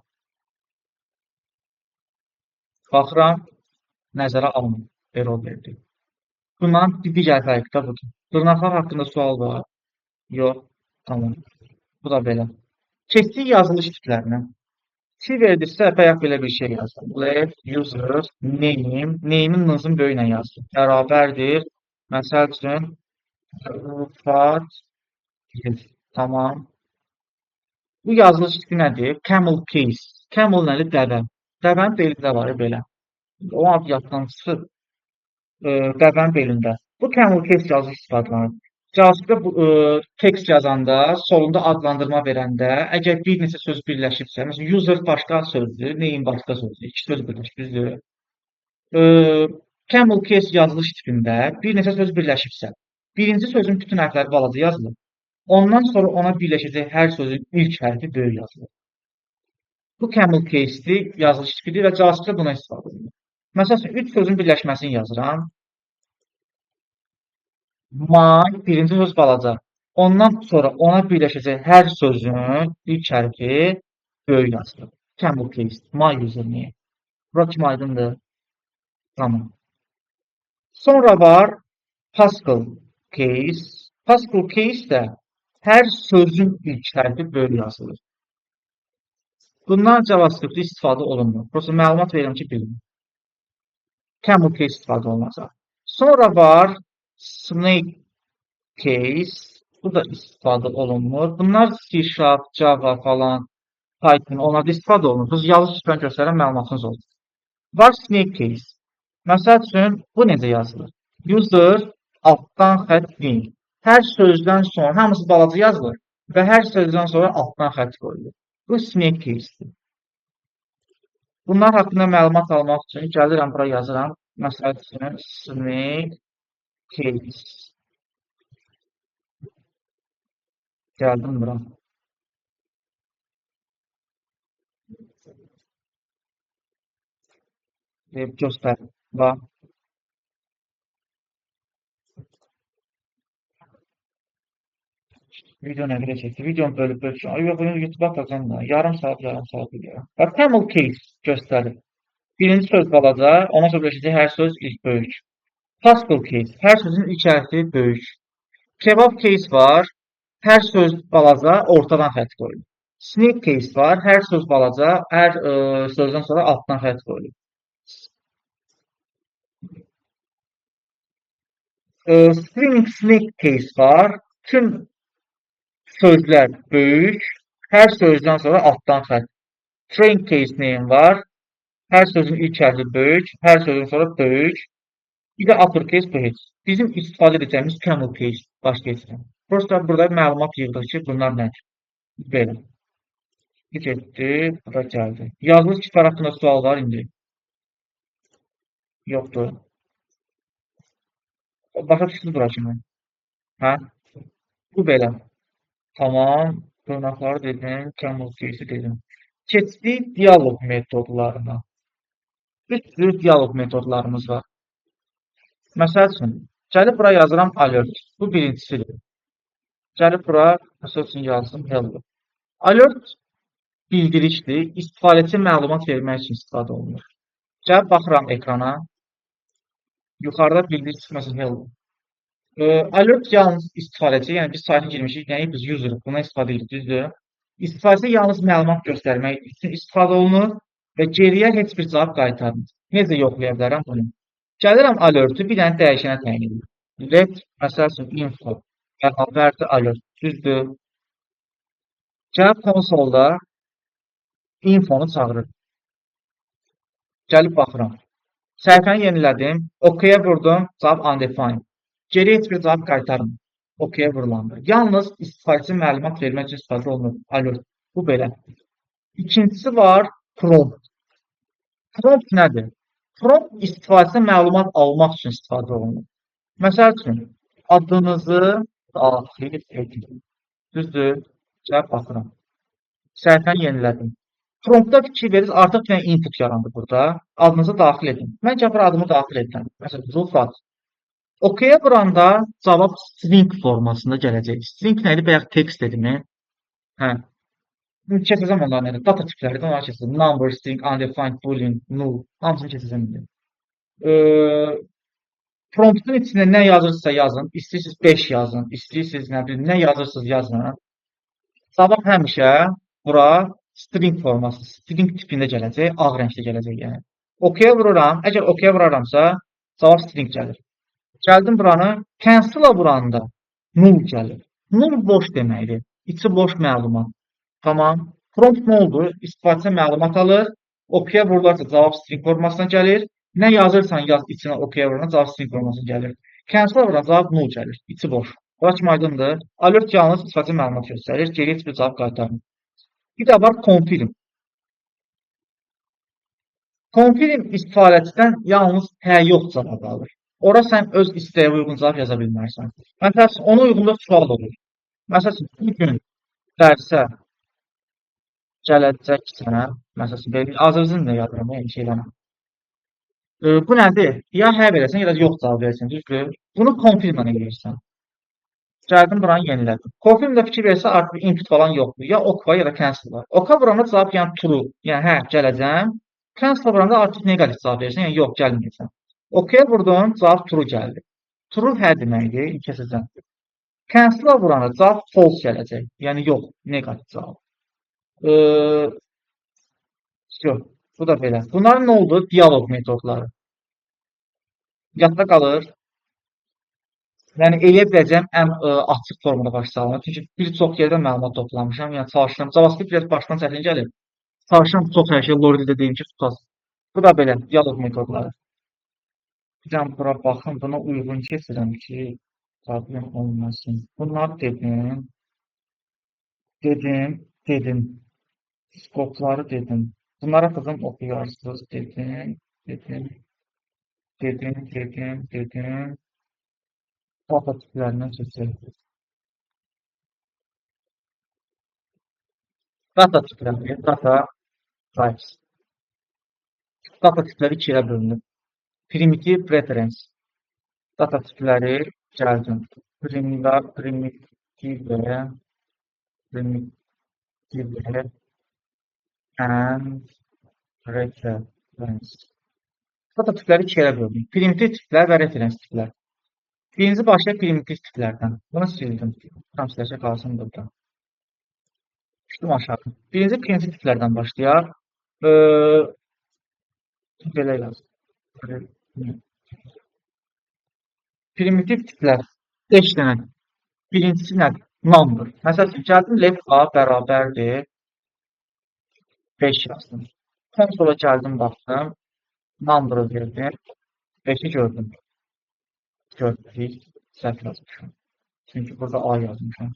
Baxıram, nəzərə almır. Error verdi. Bunların bir digər fərqi də budur. Dırnaqlar haqqında sual var? Yox. Tamam. Bu da belə. Keçdik yazılış tiplərinə. Fikir verdinizsə, bayaq belə bir şey yazdım. Let user name, name-in nızın böyüklə yazdım. Bərabərdir. Məsəl üçün, Rufat 1. Tamam. Bu yazılış tipi nədir? Camel case. Camel nədir? Dəvə. Dəvənin belində var, belə. O ad yaddan çıxıb. Dəvənin belində. Bu camel case yazılış istifadə olunur. JavaScript-də bu tekst yazanda, solunda adlandırma verəndə, əgər bir neçə söz birləşibsə, məsələn, user başqa sözdür, name başqa sözdür, iki söz birləşib, düzdür. Camel case yazılış tipində bir neçə söz birləşibsə, birinci sözün bütün hərfləri balaca yazılır. Ondan sonra ona birləşəcək hər sözün ilk hərfi böyük yazılır. Bu camel case-dir, yazılış tipidir və JavaScript-də buna istifadə olunur. Məsəl üçün, üç sözün birləşməsini yazıram. My, birinci söz balaca. Ondan sonra ona birləşəcək hər sözün ilk hərfi böyük yazılır. Camel case, my username. Bura kimi aydındır? Tamam. Sonra var Pascal case. Pascal case də hər sözün ilk hərfi böyük yazılır. Bundan JavaScript-də istifadə olunmur. Prosta məlumat verirəm ki, bilin. Camel case istifadə olunacaq. Sonra var snake case. Bu da istifadə olunmur. Bunlar C Sharp, Java falan, Python, onlarda istifadə olunur. Biz yazı tipini göstərən məlumatınız olsun. Var snake case. Məsəl üçün, bu necə yazılır? User altdan xətt name. Hər sözdən sonra hamısı balaca yazılır və hər sözdən sonra altdan xətt qoyulur. Bu snake case-dir. Bunlar haqqında məlumat almaq üçün gəlirəm bura yazıram. Məsəl üçün snake case. Gəldim bura. Deyib göstər. Bax. Video nə qədər çəkdi? Videonu bölüb bölüb. Ay, yox, bunu YouTube-a atacağım da. Yarım saat, yarım saat video. Bax, camel case göstərir. Birinci söz balaca, ondan sonra birləşəcək hər söz ilk böyük. Pascal case, hər sözün ilk hərfi böyük. Kebab case var, hər söz balaca, ortadan xətt qoyulur. Snake case var, hər söz balaca, hər sözdən sonra altdan xətt qoyulur. Screaming snake case var. Tüm sözlər böyük. Hər sözdən sonra altdan xətt. Train case name var. Hər sözün ilk hərfi böyük, hər sözün sonra böyük. Bir də uppercase bu heç. Bizim istifadə edəcəyimiz camel case, başqa heç nə. Prosta burada məlumat yığdıq ki, bunlar nədir? Belə. Bu getdi, bu da gəldi. Yazılış tipləri haqqında sual var indi? Yoxdur. Başa düşdünüz bura kimi? Hə? Bu belə. Tamam. Dırnaqları dedim, camel case-i dedim. Keçdik dialog metodlarına. Bir sürü dialog metodlarımız var. Məsəl üçün, gəlib bura yazıram alert. Bu birincisidir. Gəlib bura, məsəl üçün yazdım hello. Alert bildirişdir. İstifadəçi məlumat vermək üçün istifadə olunur. Gəlib baxıram ekrana. Yuxarıda bildiriş çıxmasın hello. Alert yalnız istifadəçi, yəni biz sayta girmişik, yəni biz user buna istifadə edirik, düzdür? İstifadəçi yalnız məlumat göstərmək üçün istifadə olunur və geriyə heç bir cavab qaytarmır. Necə yoxlaya bilərəm bunu? Gəlirəm alert'i bir dənə dəyişənə təyin edirəm. Let, məsəl üçün, info bərabərdir alert, düzdür? Gəlib konsolda infonu çağırır. Gəlib baxıram. Səhifəni yenilədim, OK-ya vurdum, cavab undefined. Geriyə heç bir cavab qaytarmır. OK-ya vurulanda. Yalnız istifadəçi məlumat vermək üçün istifadə olunur. Alert. Bu belə. İkincisi var prompt. Prompt nədir? Prompt istifadəçi məlumat almaq üçün istifadə olunur. Məsəl üçün, adınızı daxil edin. Düzdür? Gəlib baxıram. Səhifəni yenilədim. Promptda fikir verirsiniz, artıq bir dənə input yarandı burada. Adınızı daxil edin. Mən gəlib adımı daxil edirəm. Məsələn, Rufat. OK-ya vuranda cavab string formasında gələcək. String nə idi? Bayaq text dedim. Hə. Keçəcəm onların nədir? Data tipləri də onları keçəcəm. Number, string, undefined, boolean, null. Hamısını keçəcəm indi. Promptun içində nə yazırsınızsa yazın. İstəyirsiniz 5 yazın, istəyirsiniz nə bilim, nə yazırsınız yazın. Cavab həmişə bura string forması, string tipində gələcək, ağ rəngdə gələcək yəni. OK-ya vururam. Əgər OK-ya vuraramsa, cavab string gəlir. Gəldim buranı cancel-a vuranda null gəlir. Null boş deməkdir. İçi boş məlumat. Tamam. Prompt nə oldu? İstifadəçi məlumat alır. OK-ya vurularsa cavab string formasına gəlir. Nə yazırsan yaz içinə OK-ya vurana cavab string formasına gəlir. Cancel-a vuran cavab null gəlir. İçi boş. Bura kimi aydındır. Alert yalnız istifadəçi məlumat göstərir. Geri heç bir cavab qaytarmır. Bir də var confirm. Confirm istifadəçidən yalnız hə, yox cavabı alır. Ora sən öz istəyə uyğun cavab yaza bilmərsən. Məsələn, ona uyğun da sual olur. Məsələn, bu gün dərsə gələcəksən, məsələn, belə azərbaycan da yazıram, yəni şey eləmə. Bu nədir? Ya hə verəsən, ya da yox cavab verəsən, düzdür? Bunu confirm eləyirsən. Gəldim buranı yenilədim. Confirm-də fikir versə artıq input falan yoxdur. Ya ok var, ya da cancel var. Ok vuranda cavab yəni true, yəni hə, gələcəm. Cancel vuranda artıq neqativ cavab verirsən, yəni yox, gəlməyəcəm. OK-ya vurdum, cavab true gəldi. True hə deməkdir, keçəcəm. Cancel-a vuranda cavab false gələcək. Yəni yox, neqativ cavab. Yox, bu da belə. Bunların nə oldu? Dialog metodları. Yadda qalır. Yəni eləyə biləcəyim ən açıq formada başa salınır. Çünki bir çox yerdən məlumat toplamışam. Yəni çalışıram. JavaScript biraz başdan çətin gəlir. Çalışıram çox hər şey lor dildə deyim ki, tutasın. Bu da belə dialog metodları. Bir dənə bura baxın, buna uyğun keçirəm ki, problem olmasın. Bunları dedim. Dedim, dedim. Scope'ları dedim. Bunlara qızım oxuyarsınız dedim, dedim, dedim, dedim, dedim. Data tiplərindən keçək. Data tipləri, data types. Data tipləri iki yerə bölünür. Primitive reference. Data tipləri gəldim. Primitive, primitive and reference. Data tipləri iki yerə bölünür. Primitiv tiplər və reference tiplər. Birinci başlayaq primitiv tiplərdən. Bunu sildim. Tam siləcək qalsın burada. Düşdüm aşağı. Birinci primitiv tiplərdən başlayaq. Belə yaz. Primitiv tiplər 5 dənə. Birincisi nədir? Number. Məsəl üçün, gəldim left A bərabərdir 5 yazdım. Konsola gəldim, baxdım. Number'ı verdim. 5-i gördüm. Gördük. Səhv yazmışam. Çünki burada A yazmışam.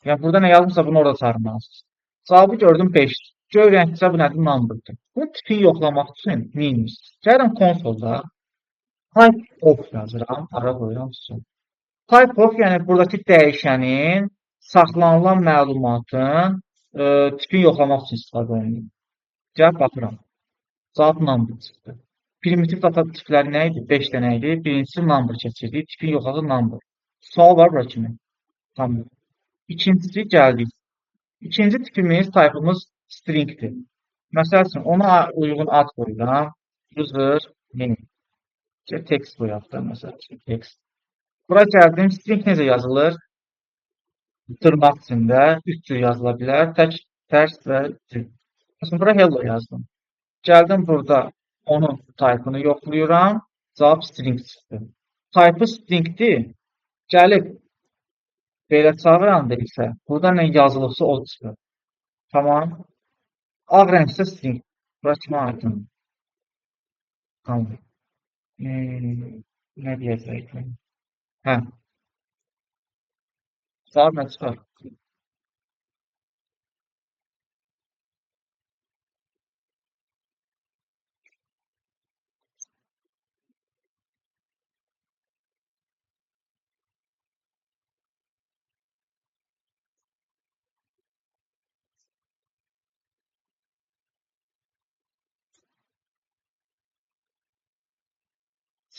Yəni, burada nə yazmışsa bunu orada çağırmalısınız. Cavabı gördüm 5. Göy rəngsə bu nədir? Number'dır. Bunun tipini yoxlamaq üçün nə edirsiniz? Gəlirəm konsolda type of yazıram, ara qoyuram son. Type of, yəni buradakı dəyişənin saxlanılan məlumatın tipini yoxlamaq üçün istifadə olunur. Gəlib baxıram. Cavab number çıxdı. Primitiv data tipləri nə idi? 5 dənə idi. Birincisi number keçirdik. Tipini yoxladı number. Sual var bura kimi. Tamam. İkincisi gəldik. İkinci tipimiz, type'ımız stringdir. Məsəl üçün, ona uyğun ad qoyuram. User name. Text qoyaq da, məsəl üçün, text. Bura gəldim, string necə yazılır? Dırnaq içində 3 cür yazıla bilər. Tək, tərs və cür. Məsələn, bura hello yazdım. Gəldim burada onun type-ını yoxlayıram. Cavab string çıxdı. Type-ı stringdir. Gəlib belə çağıranda isə burada nə yazılıbsa o çıxır. Tamam. Ağ rəngsə string. Bura kimə aydın? Tamam. Nə deyəcəkdim? Hə. Cavab nə çıxar?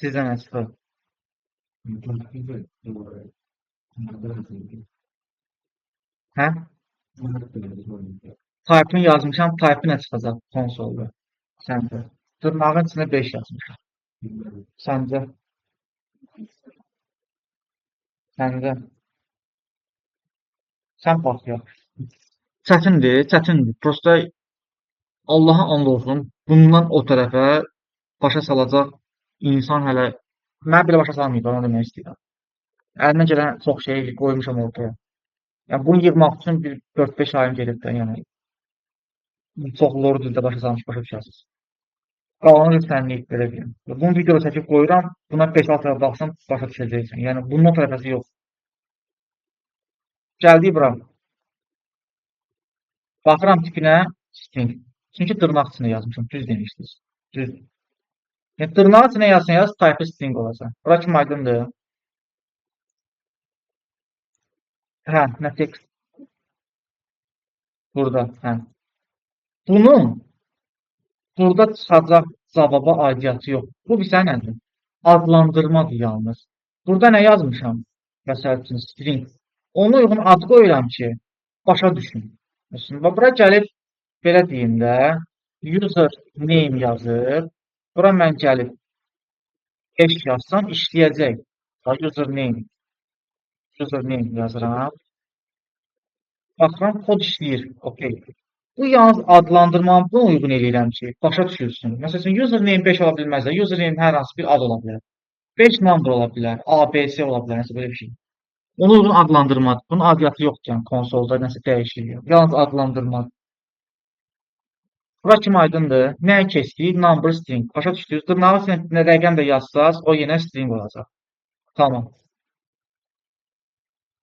Sizə nə çıxır? Hə? Type-ını yazmışam, type-ı nə çıxacaq konsolda? Səncə? Dırnağın içində 5 yazmışam. Səncə? Səncə? Sən bax ya. Çətindir, çətindir. Prosta Allaha and olsun, bundan o tərəfə başa salacaq insan hələ mən belə başa salmayıb, onu demək istəyirəm. Əlimdən gələn çox şey qoymuşam ortaya. Yəni, bunu yığmaq üçün bir 4-5 ayım gedib də, yəni çox lor dildə başa salmış, başa düşərsiniz. Qalanı bir fənlik, belə deyim. Bunu videoda çəkib qoyuram, buna 5-6 dəfə baxsam başa düşəcəksən. Yəni, bunun o tərəfəsi yox. Gəldik bura. Baxıram tipinə, string. Çünki dırnaq içində yazmışam, düz demişdiniz. Düz. Yəni, dırnaq içində yazsan yaz, type string olacaq. Bura kim aydındır? Hə, nə text? Burada, hə. Bunun burada çıxacaq cavaba aidiyyatı yox. Bu bizə nədir? Adlandırmadır yalnız. Burada nə yazmışam? Məsəl üçün, string. Ona uyğun ad qoyuram ki, başa düşün. Məsələn, bura gəlib, belə deyim də, user name yazıb, bura mən gəlib 5 yazsam işləyəcək. User name. User name yazıram. Baxıram, kod işləyir. Okay. Bu yalnız adlandırmamı buna uyğun eləyirəm ki, başa düşülsün. Məsəl üçün, username 5 ola bilməz. Username hər hansı bir ad ola bilər. 5 number ola bilər. A, B, C ola bilər. Nəsə belə bir şey. Ona uyğun adlandırmadır. Bunun adiyyatı yoxdur, yəni konsolda nəsə dəyişiklik yox. Yalnız adlandırmadır. Bura kim aydındır? Nəyi keçdik? Number string. Başa düşdünüz? Dırnağı içinə nə rəqəm də yazsaz, o yenə string olacaq. Tamam.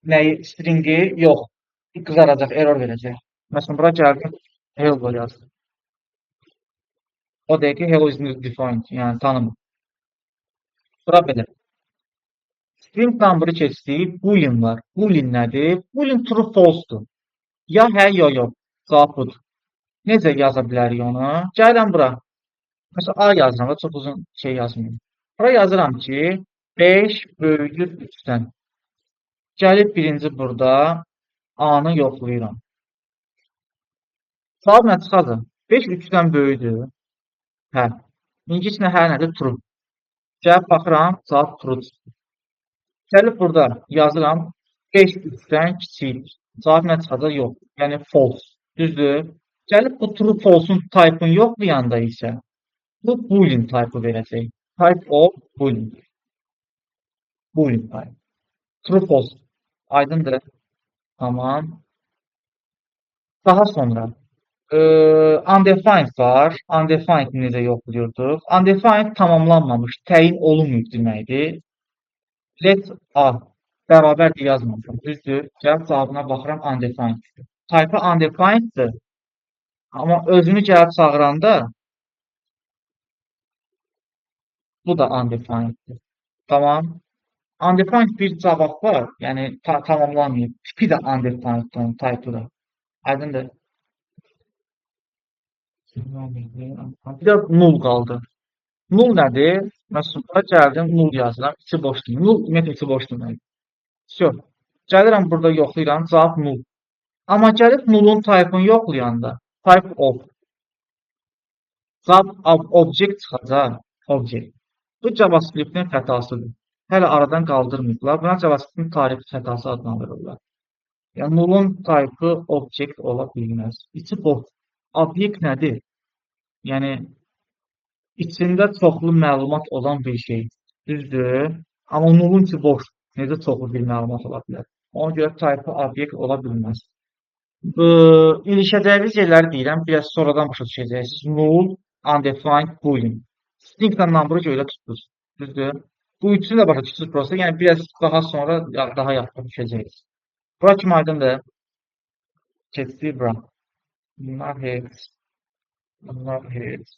Nəyi? Stringi? Yox. Qızaracaq, error verəcək. Məsələn, bura gəldim, hello yazdım. O deyir ki, hello is not defined, yəni tanımır. Bura belə. String number'ı keçdik, boolean var. Boolean nədir? Boolean true false'dur. Ya hə, ya yox. Cavab budur. Necə yaza bilərik onu? Gəlirəm bura. Məsələn, A yazıram da, çox uzun şey yazmıyorum. Bura yazıram ki, 5 böyüdür 3-dən. Gəlib birinci burada A-nı yoxlayıram. Cavab nə çıxacaq? 5 3-dən böyüdür. Hə. İngiliscə hə nədir? True. Gəlib baxıram, cavab true çıxdı. Gəlib burada yazıram, 5 3-dən kiçikdir. Cavab nə çıxacaq? Yox. Yəni false. Düzdür? Gəlib bu true false-un type-ını yoxlayanda isə bu boolean type-ı verəcək. Type of boolean. Boolean type. True, false. Aydındır. Tamam. Daha sonra undefined var. Undefined necə yoxlayırdıq? Undefined tamamlanmamış, təyin olunmayıb deməkdir. Let A bərabərdir yazmamışam. Düzdür. Gəlib cavabına baxıram, undefined. Type undefineddir. Amma özünü gəlib çağıranda bu da undefineddir. Tamam. Undefined bir cavab var. Yəni tamamlanmayıb. Tipi də undefined, type-ı da. Aydındır. Bir də null qaldı. Null nədir? Məsələn, bura gəldim, null yazıram. İçi boşdur. Null ümumiyyətlə içi boş deməkdir. Vəsə. Gəlirəm burada yoxlayıram, cavab null. Amma gəlib nullun type-ını yoxlayanda type of cavab object çıxacaq. Object. Bu JavaScript-in xətasıdır. Hələ aradan qaldırmayıblar. Buna JavaScript-in tarixi xətası adlandırırlar. Yəni nullun type-ı object ola bilməz. İçi boş. Obyekt nədir? Yəni içində çoxlu məlumat olan bir şey. Düzdür? Amma nullun içi boş. Necə çoxlu bir məlumat ola bilər? Ona görə type-ı obyekt ola bilməz. Bu, ilişəcəyiniz yerləri deyirəm. Biraz sonradan başa düşəcəksiniz. Null, undefined, boolean. String-lə number-ı elə tutdunuz. Düzdür? Bu üçünü də başa düşdünüz prosta. Yəni biraz daha sonra daha yaxşı düşəcəksiniz. Bura kimi aydındır? Keçdik bura. Bunlar heç. Bunlar heç.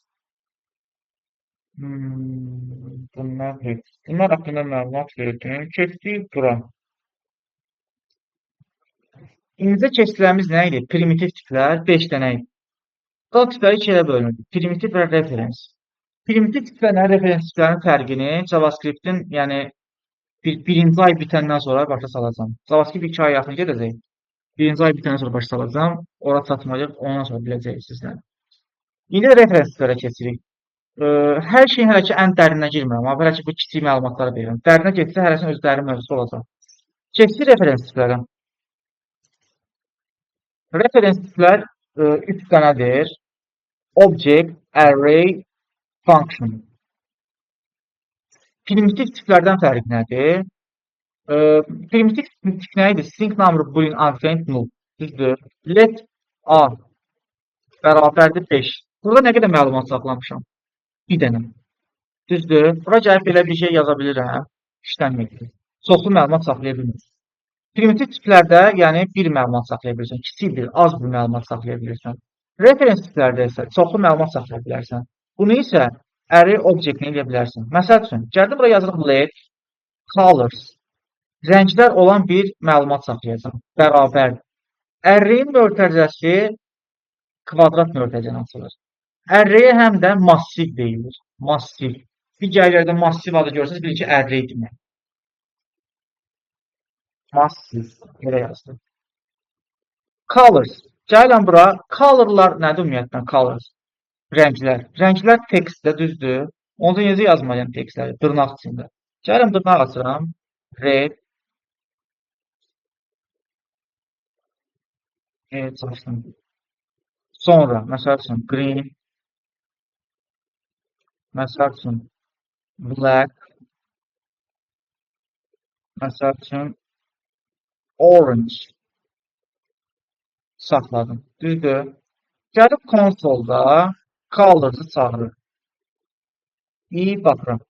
Bunlar heç. Bunlar haqqında məlumat verdim. Keçdik bura. İndicə keçdiklərimiz nə idi? Primitiv tiplər 5 dənə idi. Data tipləri iki yerə bölünür. Primitiv və reference. Primitiv tiplərlə reference tiplərin fərqini JavaScript-in, yəni birinci ay bitəndən sonra başa salacağam. JavaScript 2 ay yaxın gedəcək. Birinci ay bitəndən sonra başa salacağam. Ora çatmayacaq, ondan sonra biləcəksiniz. İndi reference tiplərə keçirik. Hər şeyin hələ ki ən dərinə girmirəm. Amma hələ ki bu kiçik məlumatları verirəm. Dərinə getsə hərəsinin öz dərin mövzusu olacaq. Keçdik reference tiplərə. Reference tiplər 3 dənədir. Object, array, function. Primitiv tiplərdən fərqi nədir? Primitiv tip nə idi? String number, boolean, undefined, null. Düzdür. Let A bərabərdir 5. Burada nə qədər məlumat saxlamışam? Bir dənə. Düzdür. Bura gəlib belə bir şey yaza bilirəm. İşlənməkdir. Çoxlu məlumat saxlaya bilmirəm. Primitiv tiplərdə, yəni bir məlumat saxlaya bilirsən, kiçik bir, az bir məlumat saxlaya bilirsən. Reference tiplərdə isə çoxlu məlumat saxlaya bilərsən. Bunu isə array object-ni eləyə bilərsən. Məsəl üçün, gəldim bura yazırıq let colors. Rənglər olan bir məlumat saxlayacağam. Bərabər. Array-in mötərizəsi kvadrat mötərizəni açılır. Array-ə həm də massiv deyilir. Massiv. Digər yerdə massiv adı görsəniz, bilin ki, array demək. Massiv. Belə yazdım. Colors. Gəlirəm bura. Colorlar nədir ümumiyyətlə? Colors. Rənglər. Rənglər tekstdə düzdür. Onda necə yazmalıyam tekstləri? Dırnaq içində. Gəlirəm dırnaq açıram. Red. Evet, çalışdım. Sonra, məsəl üçün, green. Məsəl üçün, black. Məsəl üçün, orange. Saxladım. Düzdür. Gəlib konsolda colors'ı çağırır. İyi baxıram.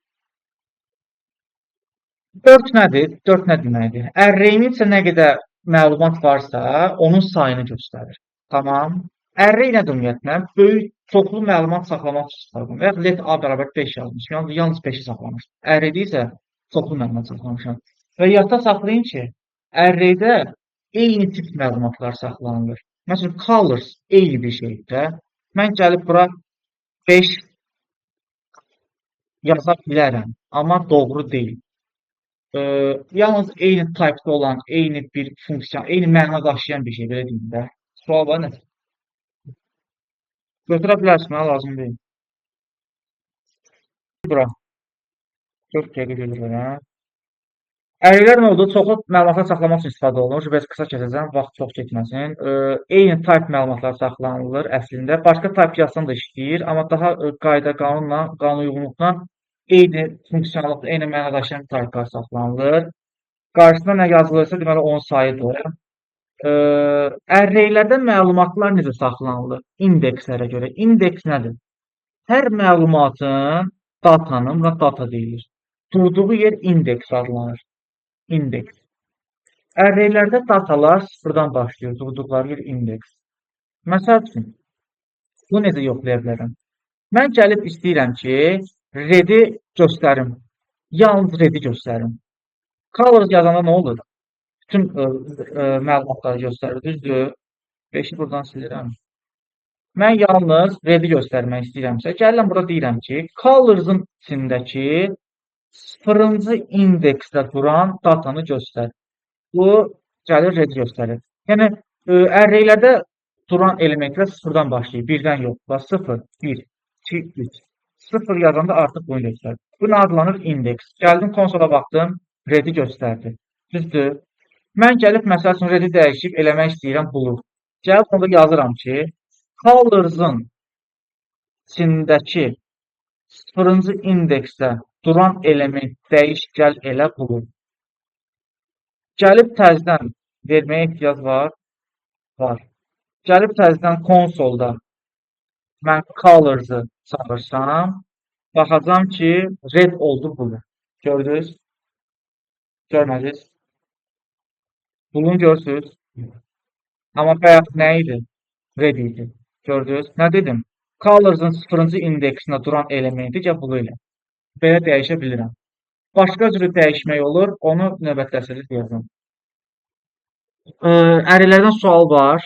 4 nədir? 4 nə deməkdir? Array-in isə nə qədər məlumat varsa, onun sayını göstərir. Tamam. Array nədir ümumiyyətlə? Böyük, çoxlu məlumat saxlamaq üçün istifadə olunur. Və yaxud let A bərabər 5 yazmışam. Yalnız 5-i saxlamışam. Array-də isə çoxlu məlumat saxlamışam. Və yadda saxlayın ki, array-də eyni tip məlumatlar saxlanılır. Məsələn, colors eyni bir şeydir də. Mən gəlib bura 5 yaza bilərəm, amma doğru deyil. Yalnız eyni type-da olan, eyni bir funksiya, eyni məna daşıyan bir şey, belə deyim də. Sual var nə? Götürə bilərsin, mənə lazım deyil. Bura. 4 dəqiqə gedir hə. Arraylər nə oldu? Çoxlu məlumatlar saxlamaq üçün istifadə olunur. Biraz qısa keçəcəm, vaxt çox getməsin. Eyni type məlumatlar saxlanılır əslində. Başqa type yazsan da işləyir, amma daha qayda qanunla, qanun uyğunluqla Eyni funksiyonalıqda, eyni məna daşıyan type'lar saxlanılır. Qarşısına nə yazılırsa, deməli onun sayıdır. Arraylərdə məlumatlar necə saxlanılır? İndekslərə görə. İndeks nədir? Hər məlumatın, datanın, buna data deyilir. Durduğu yer indeks adlanır. İndeks. Arraylərdə datalar sıfırdan başlayır. Durduqları yer indeks. Məsəl üçün, bunu necə yoxlaya bilərəm? Mən gəlib istəyirəm ki, red'i göstərim. Yalnız red'i göstərim. Colors yazanda nə olur? Bütün məlumatları göstərir, düzdür? 5-i buradan silirəm. Mən yalnız red'i göstərmək istəyirəmsə, gəlirəm burada deyirəm ki, colors'ın içindəki 0-cı indeksdə duran datanı göstər. Bu, gəlir red'i göstərir. Yəni, arraylərdə duran elementlər sıfırdan başlayır, birdən yox. Bax, 0, 1, 2, 3. 0 yazanda artıq bunu göstərir. Bu nə adlanır? İndeks. Gəldim konsola baxdım, red'i göstərdi. Düzdür? Mən gəlib, məsəl üçün, red'i dəyişib eləmək istəyirəm, blue. Gəlib onda yazıram ki, colors'ın içindəki 0-cı indeksdə duran element dəyiş, gəl elə blue. Gəlib təzədən verməyə ehtiyac var? Var. Gəlib təzədən konsolda mən colors'ı çağırsam, baxacağam ki, red oldu blue. Gördünüz? Görmədiniz? Blue'nu görürsünüz? Amma bayaq nə idi? Red idi. Gördünüz? Nə dedim? Colors'ın 0-cı indeksində duran elementi gəl blue ilə. Belə dəyişə bilirəm. Başqa cür dəyişmək olur, onu növbəti dərsdə deyəcəm. Arraylərdən sual var.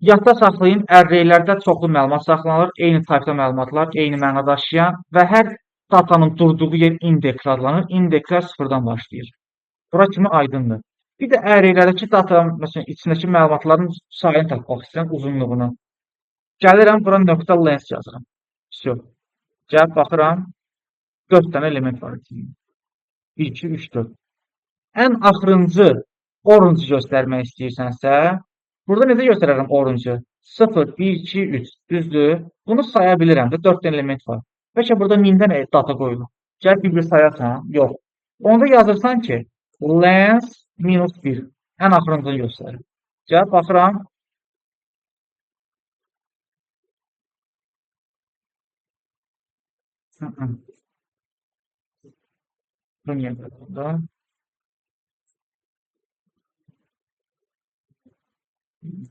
Yadda saxlayın, arraylərdə çoxlu məlumat saxlanılır, eyni type'da məlumatlar, eyni məna daşıyan və hər datanın durduğu yer indeks adlanır. İndekslər sıfırdan başlayır. Bura kimi aydındır. Bir də arraylərdəki data, məsələn, içindəki məlumatların sayını tapmaq istəyirəm, uzunluğunu. Gəlirəm, bura nöqtə length yazıram. Vəsə. Gəlib baxıram, 4 dənə element var içində. 1, 2, 3, 4. Ən axırıncı orange göstərmək istəyirsənsə, burada necə göstərərəm orange? 0, 1, 2, 3. Düzdür? Bunu saya bilirəm də, 4 dənə element var. Bəlkə burada 1000-dən data qoyulur. Gəlib bir-bir sayarsan, yox. Onda yazırsan ki, length minus 1. Ən axırıncını göstərir. Gəlib baxıram. Bu niyə belə oldu?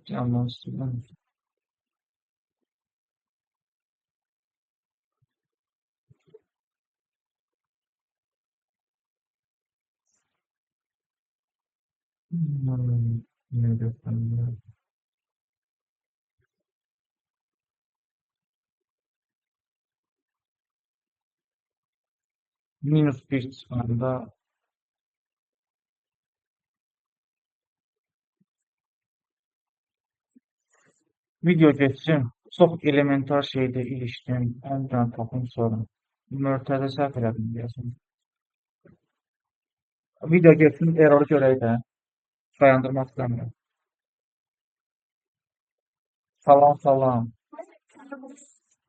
Canlı istəyirəm. Nə göstərir? Minus 1 çıxanda video geçsin. Çox elementar şeydə ilişdim. 10 dənə tapım sonra. Mörtəzə səhv elədim deyəsən. Video geçsin, erroru görək də. Dayandırmaq istəmirəm. Salam, salam.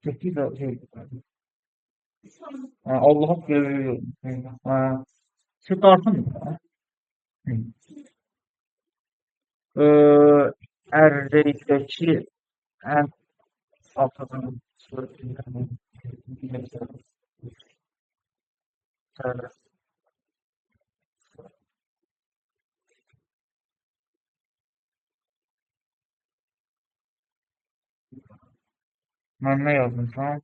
Getdik də şey. Allah'a şu dartın mı? Arraydəki ən axırıncı Mən nə yazmışam?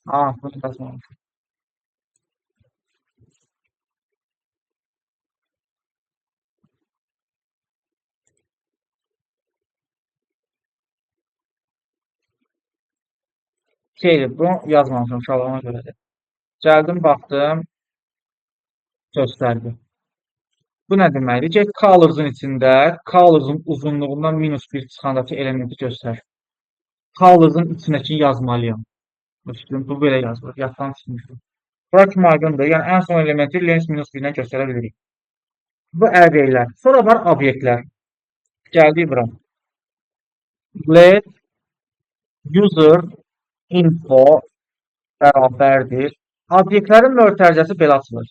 Bunu yazmamışam. Şeydir, bunu yazmamışam uşaqlar, ona görədir. Gəldim, baxdım, göstərdi. Bu nə deməkdir? Get colors'ın içində, colors'ın uzunluğundan minus 1 çıxandakı elementi göstər. Colors'ın içindəkini yazmalıyam. Bu belə yazılır, yaddan çıxmışım. Bura kimi aydındır. Yəni, ən son elementi length minus 1-dən göstərə bilirik. Bu arraylər. Sonra var obyektlər. Gəldik bura. Let user info bərabərdir Obyektlərin mötərizəsi belə açılır.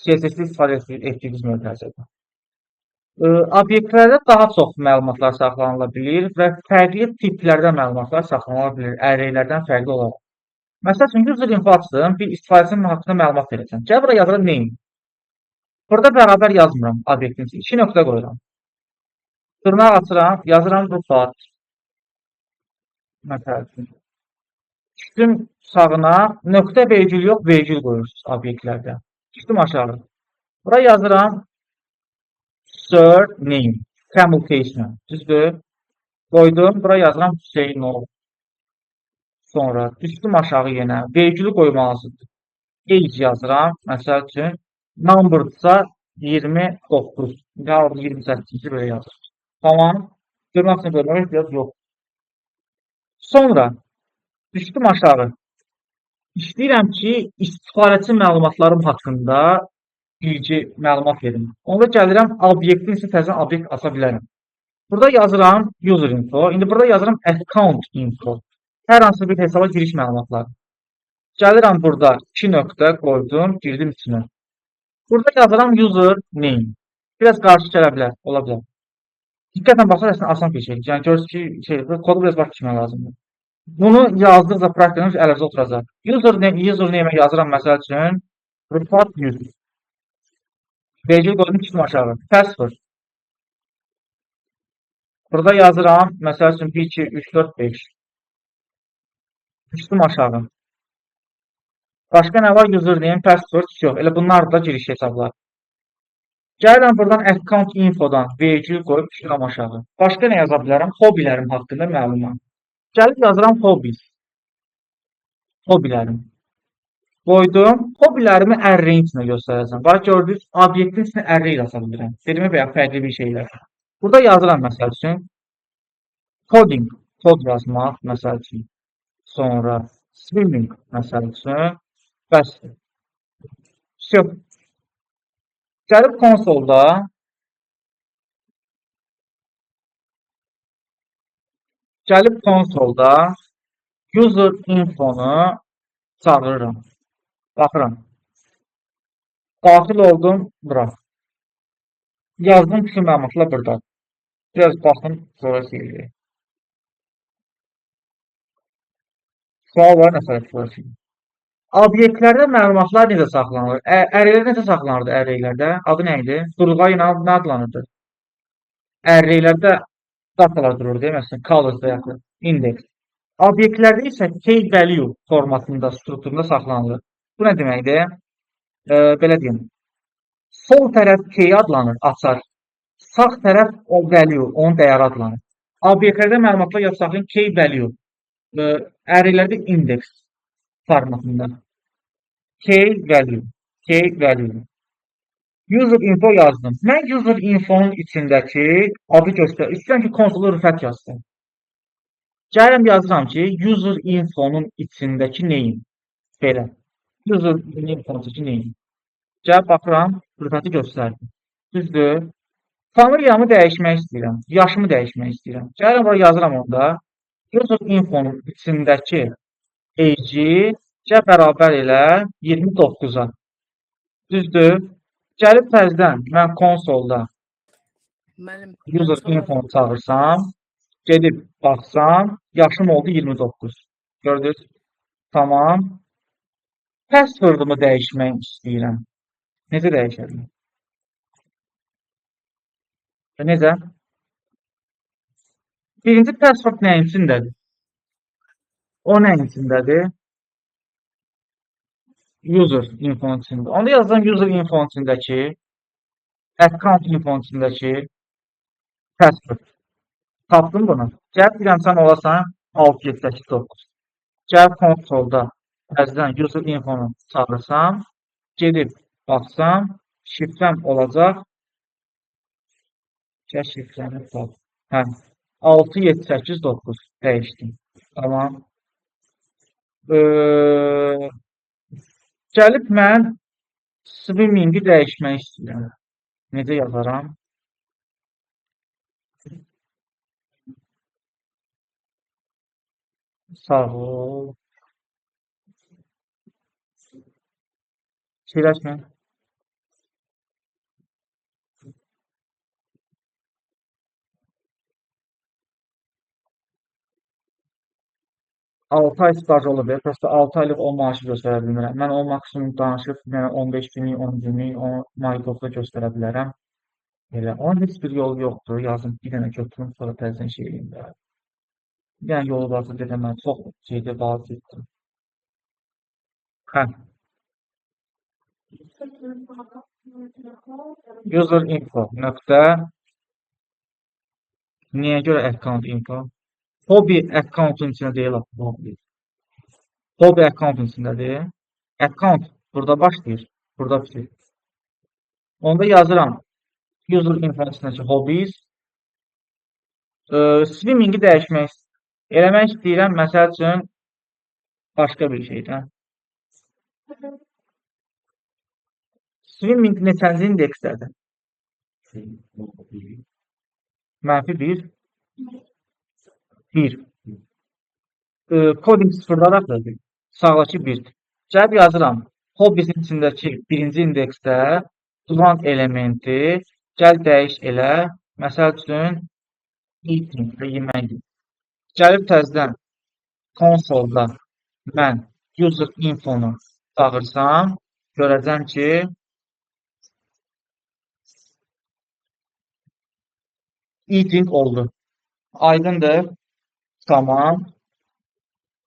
CSS-də istifadə etdiyimiz mötərizədə. Obyektlərdə daha çox məlumatlar saxlanıla bilir və fərqli tiplərdə məlumatlar saxlanıla bilir, arraylərdən fərqli olaraq. Məsəl üçün, user info açdım, bir istifadəçinin haqqında məlumat verəcəm. Gəl bura yazıram name. Burada bərabər yazmıram obyektin içində. 2 nöqtə qoyuram. Dırnaq açıram, yazıram Rufat. Məsəl üçün. Düşdüm sağına, nöqtə vergül yox, vergül qoyursunuz obyektlərdə. Düşdüm aşağı. Bura yazıram surname. Camel case-ilə. Düzdür? Qoydum. Bura yazıram Hüseynov. Sonra düşdüm aşağı yenə. Vergülü qoymalısınız. Age yazıram. Məsəl üçün number-dırsa 29. Ya 28-ci belə yazır. Tamam. Dırnaq içində qoymağa ehtiyac yox. Sonra düşdüm aşağı. İstəyirəm ki, istifadəçi məlumatlarım haqqında bilgi, məlumat verim. Onda gəlirəm obyektin içində təzədən obyekt aça bilərəm. Burada yazıram user info. İndi burada yazıram account info. Hər hansı bir hesaba giriş məlumatları. Gəlirəm burada 2 nöqtə qoydum, girdim içinə. Burada yazıram user name. Biraz qarışıq gələ bilər, ola bilər. Diqqətlə baxsaq əslində asan bir şeydir. Yəni görürsünüz ki, şey, kodu biraz başa düşmək lazımdır. Bunu yazdıqca praktikada əlinizə oturacaq. User name, user name-ə yazıram məsəl üçün Rufat 100. Vergül qoydum, düşdüm aşağı. Password. Burada yazıram məsəl üçün 1 2 3 4 5. Düşdüm aşağı. Başqa nə var? Username, password yox. Elə bunlar da giriş hesablar. Gəlirəm buradan account infodan vergül qoyub düşürəm aşağı. Başqa nə yaza bilərəm? Hobbilərim haqqında məlumat. Gəlib yazıram hobbies. Hobbilərim. Qoydum. Hobbilərimi array-in içində göstərəcəm. Bax gördünüz, obyektin içində array yaza bilirəm. Vermə və ya fərqli bir şeylər. Burada yazıram məsəl üçün coding, kod yazmaq məsəl üçün. Sonra swimming məsəl üçün. Bəsdir. Всё. Gəlib konsolda user infonu çağırıram. Baxıram. Daxil oldum bura. Yazdım bütün məlumatlar burada. Biraz baxın, sonra şey eləyək. Sual var, nə sonra. Obyektlərdə məlumatlar necə saxlanılır? Arraylər necə saxlanırdı arraylərdə? Adı nə idi? Durğay nə adlanırdı? Arraylərdə datalar durur, deyil məsələn, colors və yaxud index. Obyektlərdə isə key value formatında, strukturunda saxlanılır. Bu nə deməkdir? Belə deyim. Sol tərəf key adlanır, açar. Sağ tərəf o value, onun dəyəri adlanır. Obyektlərdə məlumatlar yad saxlayın key value. Arraylərdə index formatında. Key value, key value. User info yazdım. Mən user info'nun içindəki adı göstər. İstəyirəm ki, konsola Rüfət yazsın. Gəlirəm yazıram ki, user info'nun içindəki name. Belə. User info'nun içindəki name. Gəlib baxıram, Rüfəti göstərdi. Düzdür. Familiyamı dəyişmək istəyirəm. Yaşımı dəyişmək istəyirəm. Gəlirəm bura yazıram onda. User info'nun içindəki age-i gəl bərabər elə 29-a. Düzdür. Gəlib təzədən mən konsolda Müəllim, user sual infonu çağırsam, gedib baxsam, yaşım oldu 29. Gördünüz? Tamam. Passwordumu dəyişmək istəyirəm. Necə dəyişə bilərəm? Necə? Birinci password nəyin içindədir? O nəyin içindədir? User infonun içində. Onda yazıram user infonun içindəki account infonun içindəki password. Tapdım bunu. Gəlib deyirəm sən olasan 6, 7, 8, 9. Gəlib konsolda təzədən user infonu çağırsam, gedib baxsam, şifrəm olacaq. Gəl şifrəni tap. Hə. 6, 7, 8, 9 dəyişdim. Tamam. Gəlib mən swimming'i dəyişmək istəyirəm. Necə yazaram? Sağ ol. Fikirləşmə. 6 ay staj olub, prosta 6 aylıq o maaşı göstərə bilmirəm. Mən o maksimum danışıb, yəni 15 günlük, 10 günlük, o MyGov-da göstərə bilərəm. Elə, onun heç bir yolu yoxdur. Yazım, bir dənə götürüm, sonra təzədən şey eləyim də. Bir dənə yolu varsa dedim, mən çox şeydə vacibdir. Hə. User info nöqtə niyə görə account info? Hobby accountun içində deyil axı, hobby. Hobby accountun içindədir. Account burada başlayır, burada bitir. Onda yazıram user info içindəki hobbies. Swimming'i dəyişmək eləmək istəyirəm, məsəl üçün başqa bir şeydən. Swimming neçənci indeksdədir? Mənfi 1. 1. Coding sıfırlar axı. Sağdakı 1. Gəlib yazıram. Hobbies-in içindəki birinci indeksdə duran elementi gəl dəyiş elə. Məsəl üçün eating və yemək. Gəlib təzədən konsolda mən user info-nu çağırsam, görəcəm ki, eating oldu. Aydındır. Tamam.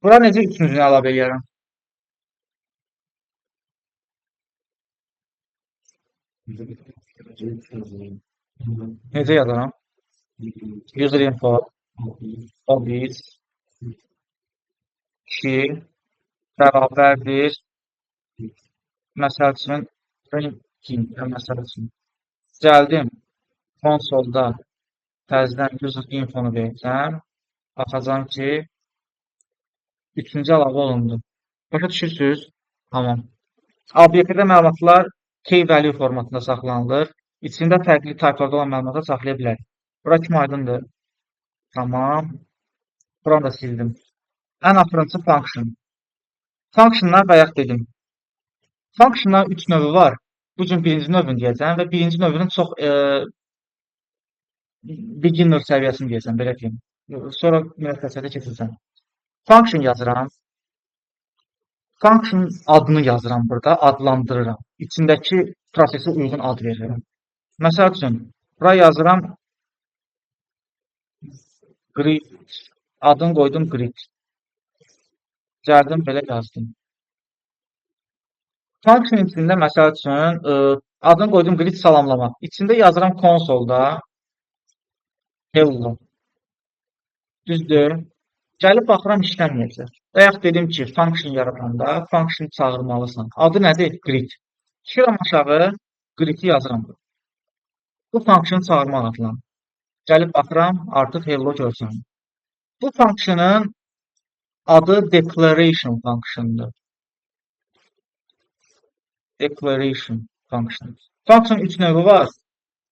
Bura necə üçüncünü əlavə eləyərəm? Necə yazaram? User info, hobbies, 2 bərabərdir. Məsəl üçün, drinking, məsəl üçün. Gəldim, konsolda təzədən user info-nu versəm, baxacağam ki, üçüncü əlavə olundu. Başa düşürsünüz? Tamam. Obyektdə məlumatlar key value formatında saxlanılır. İçində fərqli typelarda olan məlumatları saxlaya bilərik. Bura kimi aydındır? Tamam. Buranı da sildim. Ən axırıncı function. Functionlar bayaq dedim. Functionların 3 növü var. Bu gün birinci növünü deyəcəm və birinci növünün çox beginner səviyyəsini deyəcəm, belə deyim. Sonra müvəffəqiyyətə keçəcəm. Function yazıram. Function adını yazıram burada, adlandırıram. İçindəki prosesə uyğun ad verirəm. Məsəl üçün, bura yazıram greet, adını qoydum greet. Gəldim, belə yazdım. Function içində, məsəl üçün, adını qoydum greet salamlama. İçində yazıram konsolda hello. Düzdür. Gəlib baxıram, işləməyəcək. Bayaq dedim ki, function yaradanda function çağırmalısan. Adı nədir? Greet. Düşürəm aşağı, greet-i yazıram. Bu function çağırmaq adlanır. Gəlib baxıram, artıq hello görsənir. Bu functionın adı declaration function'dır. Declaration function. Function 3 növü var.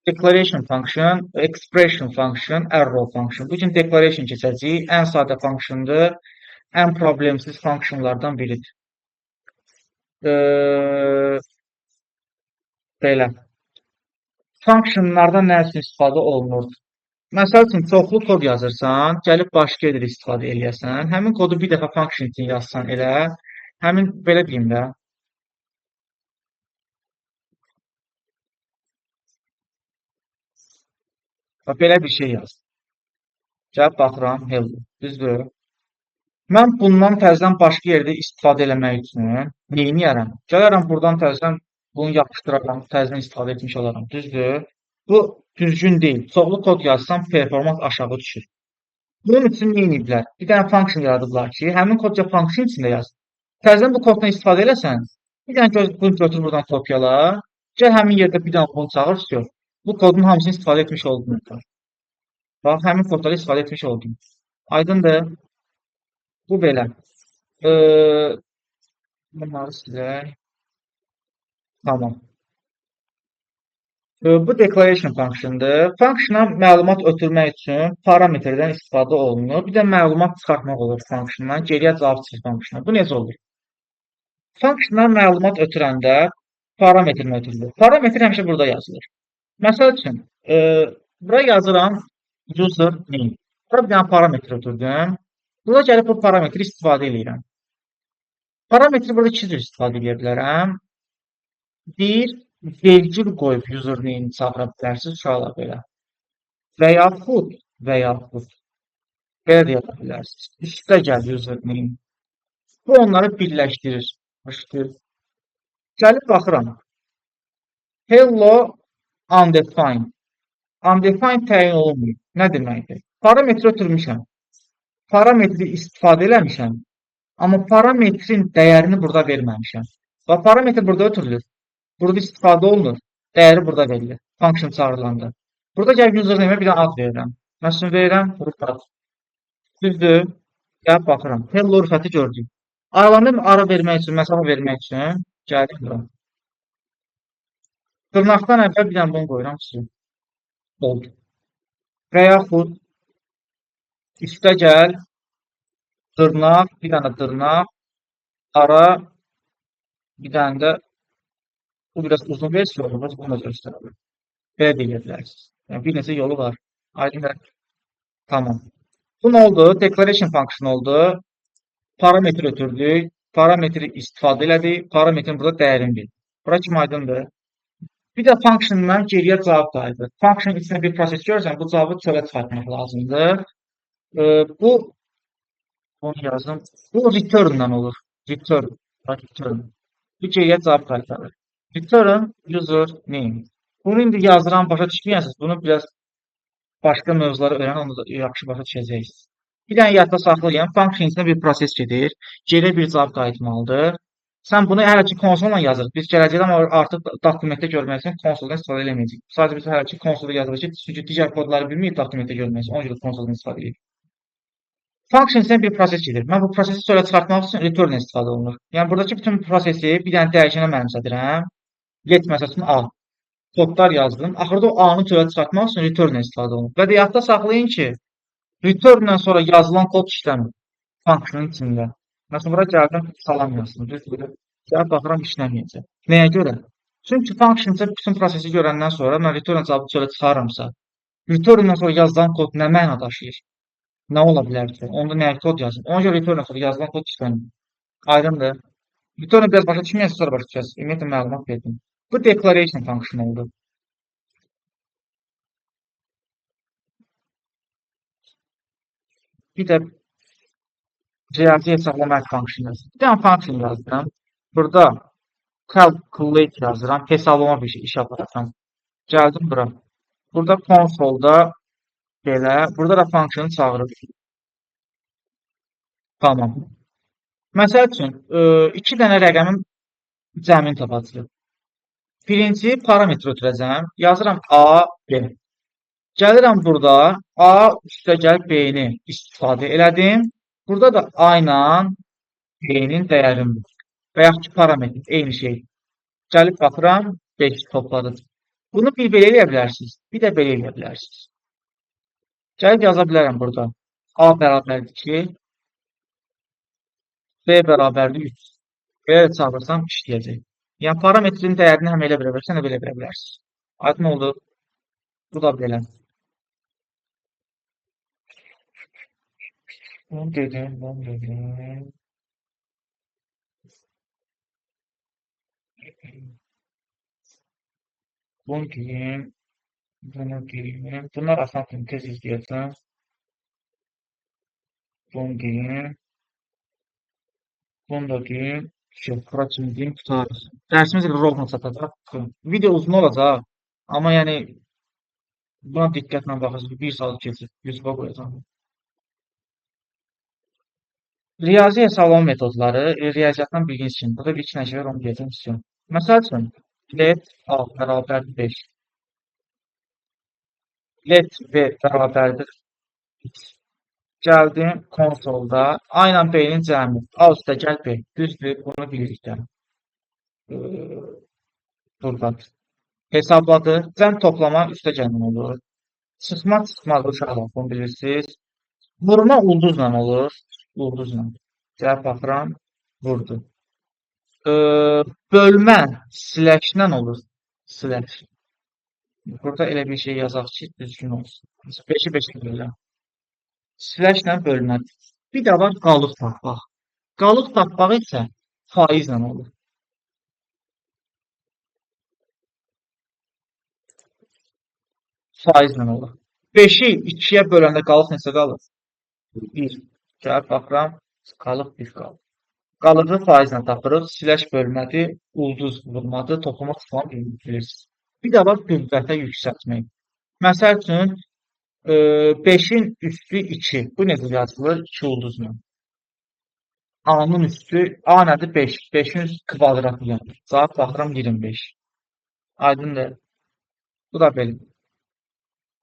Declaration function, expression function, arrow function. Bu gün declaration keçəcəyik. Ən sadə functiondır. Ən problemsiz functionlardan biridir. Belə. Functionlardan nə üçün istifadə olunur? Məsəl üçün, çoxlu kod yazırsan, gəlib başqa yerdə istifadə eləyəsən, həmin kodu bir dəfə function üçün yazsan elə, həmin, belə deyim də, bax, belə bir şey yaz. Gəlib baxıram, hello. Düzdür? Mən bundan təzədən başqa yerdə istifadə eləmək üçün neyniyərəm? Gələrəm buradan təzədən bunu yapışdıraram, təzədən istifadə etmiş olaram. Düzdür? Bu düzgün deyil. Çoxlu kod yazsam performans aşağı düşür. Bunun üçün neyniyiblər? Bir dənə function yaradıblar ki, həmin kodca function içində yaz. Təzədən bu koddan istifadə eləsən, bir dənə bunu götür buradan kopyala, gəl həmin yerdə bir dənə bunu çağır, vəsio. Bu kodun hamısını istifadə etmiş oldun. Bax, həmin kodları istifadə etmiş oldun. Aydındır? Bu belə. Bunları silək. Tamam. Bu declaration function'dır. Function'a məlumat ötürmək üçün parametrdən istifadə olunur. Bir də məlumat çıxartmaq olur function'dan. Geriyə cavab çıxır function'a. Bu necə olur? Function'a məlumat ötürəndə Parametr ötürülür. Parametr həmişə burada yazılır. Məsəl üçün, bura yazıram username. Bura bir dənə parametr ötürdüm. Burada gəlib bu parametri istifadə eləyirəm. Parametri burada iki cür istifadə edə bilərəm. Bir, vergül qoyub username-i çağıra bilərsiniz uşaqlar belə. Və yaxud belə də yaza bilərsiniz. Üstə gəl username. Bu onları birləşdirir. Başlayır. Gəlib baxıram. Hello undefined. Undefined təyin olunmuyor. Nə deməkdir? Parametri ötürmüşəm. Parametri istifadə eləmişəm. Amma parametrin dəyərini burada verməmişəm. Və parametr burada ötürülür. Burada istifadə olunur. Dəyəri burada verilir. Function çağırılanda. Burada gəlib username-ə bir dənə ad verirəm. Məsələn verirəm Rüfət. Düzdür. Gəlib baxıram. Hello Rüfəti gördük. Aralarında ara vermək üçün, məsafə vermək üçün gəldim bura. Dırnaqdan əvvəl bir dənə bunu qoyuram sizə. Oldu. Və yaxud üstə gəl, dırnaq, bir dənə dırnaq, ara, bir dənə də bu biraz uzun versiya olur, bunu da göstərə. Belə deyə bilərsiniz. Yəni, bir neçə yolu var. Aydın. Tamam. Bu nə oldu? Declaration function oldu. Parametr ötürdük. Parametri istifadə elədik. Parametrin burada dəyərini bildik. Bura kimi aydındır. Bir də functiondan geriyə cavab qayıdır. Function içində bir proses görürsən, bu cavabı çölə çıxartmaq lazımdır. Bu, bunu yazdım. Bu return-dan olur. Return. Return. Bu geriyə cavab qaytarır. Return user name. Bunu indi yazıram, başa düşməyənsiniz. Bunu biraz başqa mövzuları öyrən, onu da yaxşı başa düşəcəksiniz. Bir dənə yadda saxlayın. Function içində bir proses gedir. Geriyə bir cavab qayıtmalıdır. Sən bunu hələ ki konsolla yazırıq. Biz gələcəkdə amma artıq dokumentdə görmək üçün konsoldan istifadə eləməyəcəyik. Sadəcə biz hələ ki konsolda yazırıq ki, çünki digər kodları bilməyib dokumentdə görmək üçün. Ona görə konsoldan istifadə edirik. Function içində bir proses gedir. Mən bu prosesi çölə çıxartmaq üçün return istifadə olunur. Yəni buradakı bütün prosesi bir dənə dəyişənə mənimsədirəm. Let məsəl üçün A. Kodlar yazdım. Axırda o A-nı çölə çıxartmaq üçün return istifadə olunur. Və də yadda saxlayın ki, return-dan sonra yazılan kod işləmir. Function'ın içində. Məsələn, bura gəldim, salam yazdım. Düzdür. Gəlib baxıram, işləməyəcək. Nəyə görə? Çünki function içində bütün prosesi görəndən sonra mən return cavabı çölə çıxarıramsa, return-dan sonra yazılan kod nə məna daşıyır? Nə ola bilər ki? Onda nəyə kod yazım? Ona görə return-dan sonra yazılan kod işləmir. Aydındır. Return-ı biraz başa düşməyənsiniz, sonra başa düşərsiniz. Ümumiyyətlə, məlumat verdim. Bu declaration function oldu. Bir də riyazi hesablama function yazdım. Bir dənə function yazdım. Burada calculate yazıram. Hesablama bir iş aparacağam. Gəldim bura. Burada konsolda belə. Burada da function'ı çağırır. Tamam. Məsəl üçün, iki dənə rəqəmin cəmini tapacağıq. Birinci parametr ötürəcəm. Yazıram A, B. Gəlirəm burada A üstə gəl B-ni istifadə elədim. Burada da A ilə B-nin dəyərini və yaxud ki, parametr, eyni şey. Gəlib baxıram, 5 topladı. Bunu bir belə eləyə bilərsiniz, bir də belə eləyə bilərsiniz. Gəlib yaza bilərəm burada. A bərabərdir 2, B bərabərdir 3. Belə də çağırsam işləyəcək. Yəni, parametrin dəyərini həm elə verə bilərsən, həm belə verə bilərsiniz. Aydın oldu. Bu da belə. Bunu dedim, bunu dedim. Bunu deyim, bunu deyim. Bunlar asandır, tez izləyəcəm. Bunu deyim. Bunu da deyim. Bura kimi deyim, tutarız. Dərsimiz elə rovna çatacaq. Video uzun olacaq. Amma yəni buna diqqətlə baxırsınız. Bir saat keçir. YouTube-a qoyacağam. Riyazi hesablama metodları, riyaziyyatdan bildiyiniz üçün. Burada bir iki dənə şey var, onu deyəcəm istəyirəm. Məsəl üçün, let A bərabərdir 5. Let B bərabərdir X. Gəldim konsolda. A ilə B-nin cəmi. A üstə gəl B. Düzdür, bunu bilirik də. Buradadır. Hesabladı. Cəm toplama üstə gəlmə olur. Çıxma çıxmaz uşaqlar, bunu bilirsiniz. Vurma ulduzla olur. Ulduzla. Gəlib baxıram, vurdu. Bölmə slash-lə olur. Slash. Burada elə bir şey yazaq ki, düzgün olsun. 5-i 5-ə bölürəm. Slash-lə bölmədir. Bir də var qalıq tapmaq. Qalıq tapmaq isə faizlə olur. Faizlə olur. 5-i 2-yə böləndə qalıq neçə qalır? 1. Gəlib baxıram, qalıq 1 qalır. Qalığı faizlə tapırıq. Slash bölmədir, ulduz vurmadır, toplamaq falan bilirsiniz. Bir də var qüvvətə yüksəltmək. Məsəl üçün, 5-in üstü 2. Bu necə yazılır? 2 ulduzla. A-nın üstü, A nədir? 5. 5-in kvadratı yəni. Cavab baxıram 25. Aydındır. Bu da belə.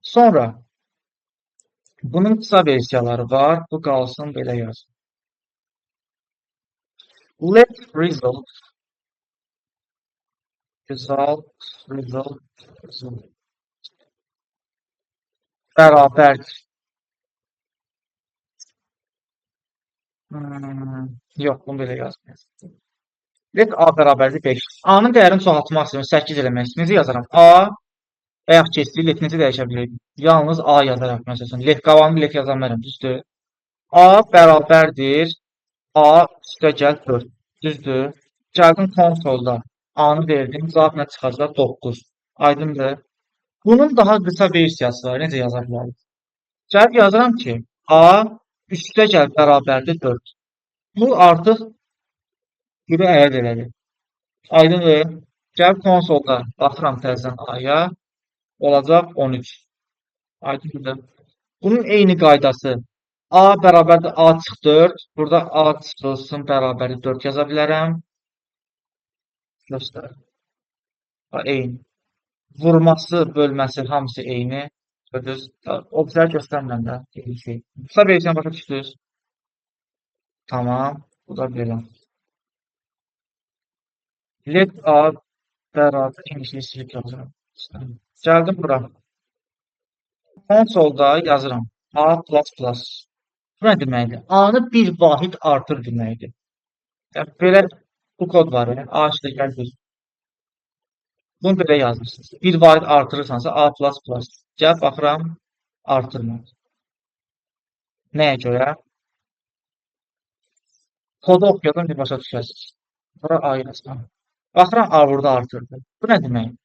Sonra, bunun qısa versiyaları var. Bu qalsın, belə yazın. Let result, result, result, result bərabərdir. Yox, bunu belə yazmayacağım. Let A bərabərdir 5. A-nın dəyərini çoxaltmaq istəyirəm, 8 eləmək istəyirəm. Necə yazaram? A və yaxud keçdik, let necə dəyişə bilərəm? Yalnız A yazaraq, məsəl üçün. Let qalanı let yaza bilmərəm, düzdür? A bərabərdir. A üstə gəl 4. Düzdür? Gəldim konsolda. A-nı verdim. Cavab nə çıxacaq? 9. Aydındır? Bunun daha qısa versiyası var. Necə yaza bilərik? Gəlib yazıram ki, A üstə gəl bərabərdir 4. Bu artıq biri əvəz elədi. Aydındır? Gəlib konsolda baxıram təzədən A-ya. Olacaq 13. Aydındır? Bunun eyni qaydası. A bərabərdir A çıx 4. Burada A çıxılsın bərabərdir 4 yaza bilərəm. Göstər. Eyni. Vurması, bölməsi hamısı eyni. Gördünüz? O bizə göstərmirəm də. Eyni şey. Qısa versiyanı başa düşdünüz? Tamam. Bu da belə. Let A bərabər eyni şeyi silib yazıram. Gəldim bura. Konsolda yazıram. A plus plus. Bu nə deməkdir? A-nı bir vahid artır deməkdir. Yəni, belə bu kod var. Yəni, A üstə gəl 1. Bunu belə yazırsınız. Bir vahid artırırsansa A plus plus. Gəl baxıram, artırmadı. Nəyə görə? Kodu oxuyalım, bir başa düşəsiniz. Bura A yazıram. Baxıram, A burada artırdı. Bu nə deməkdir?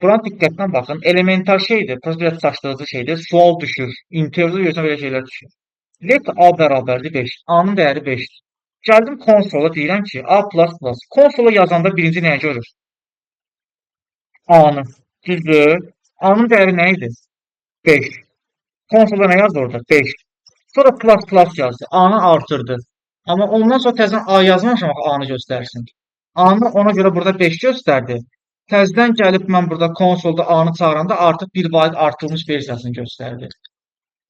Buna diqqətlə baxın. Elementar şeydir. Prosta biraz çaşdırıcı şeydir. Sual düşür. İntervyu görsən belə şeylər düşür. Let A bərabərdir 5. A-nın dəyəri 5-dir. Gəldim konsola deyirəm ki, A plus plus. Konsola yazanda birinci nəyə görür? A-nı. Düzdür. A-nın dəyəri nə idi? 5. Konsolda nə yazdı orada? 5. Sonra plus plus yazdı. A-nı artırdı. Amma ondan sonra təzədən A yazmamışam axı A-nı göstərsin. A-nı ona görə burada 5 göstərdi. Təzədən gəlib mən burada konsolda A-nı çağıranda artıq bir vahid artırılmış versiyasını göstərdi.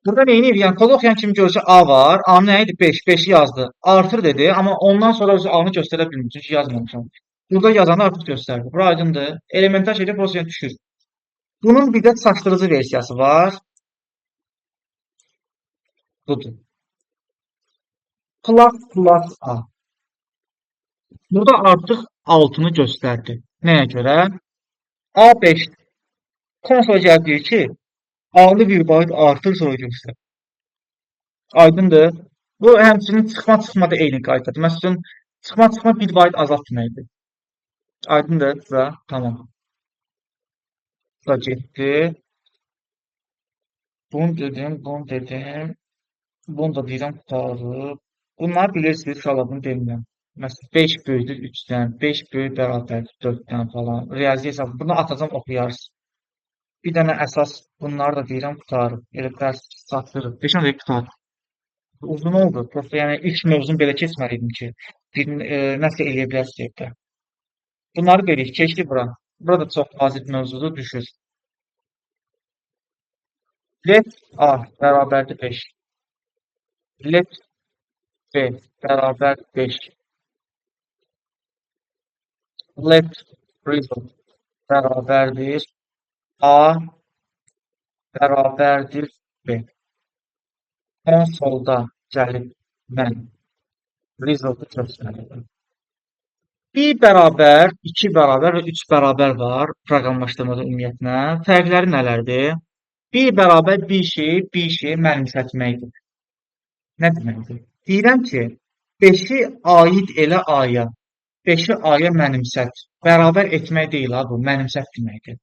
Burada nə edir? Yəni kodu oxuyan kimi görsə A var. A nə idi? 5. 5-i yazdı. Artır dedi. Amma ondan sonra A-nı göstərə bilmir. Çünki yazmamışam. Burada yazanda artıq göstərdi. Bura aydındır. Elementar şeydə prosta düşür. Bunun bir də çaşdırıcı versiyası var. Budur. Plus plus A. Burada artıq altını göstərdi. Nəyə görə? A5. Konsola gəlib deyir ki, A-lı bir vahid artır sonra göstər. Aydındır. Bu həmçinin çıxma-çıxma da eyni qaydadır. Məsələn, çıxma-çıxma bir vahid azalt deməkdir. Aydındır. Bura. Tamam. Bu da getdi. Bunu dedim, bunu dedim. Bunu da deyirəm, qurtarır. Bunları bilirsiniz, inşallah bunu demirəm. Məsələn, 5 böyükdür 3-dən, 5 böyük bərabərdir 4-dən falan. Riyazi hesab. Bunu atacam, oxuyarsınız. Bir dənə əsas bunları da deyirəm, qurtarır. Elə dərs çatdırır. 5-10 dəqiqə qurtarır. Uzun oldu. Prosta yəni ilk mövzunu belə keçməliydim ki, bir, nəsə eləyə bilərsiniz evdə. Bunları dedik, keçdik bura. Burada çox vacib mövzudur, düşür. Let A bərabərdir 5. Let B bərabər 5. Let result bərabərdir A bərabərdir B. Konsolda gəlib mən result'u göstərirəm. Bir bərabər, iki bərabər və üç bərabər var proqramlaşdırmada ümumiyyətlə. Fərqləri nələrdir? Bir bərabər bir şeyi bir şeyi mənimsətməkdir. Nə deməkdir? Deyirəm ki, 5-i aid elə A-ya. 5-i A-ya mənimsət. Bərabər etmək deyil ha bu, mənimsət deməkdir.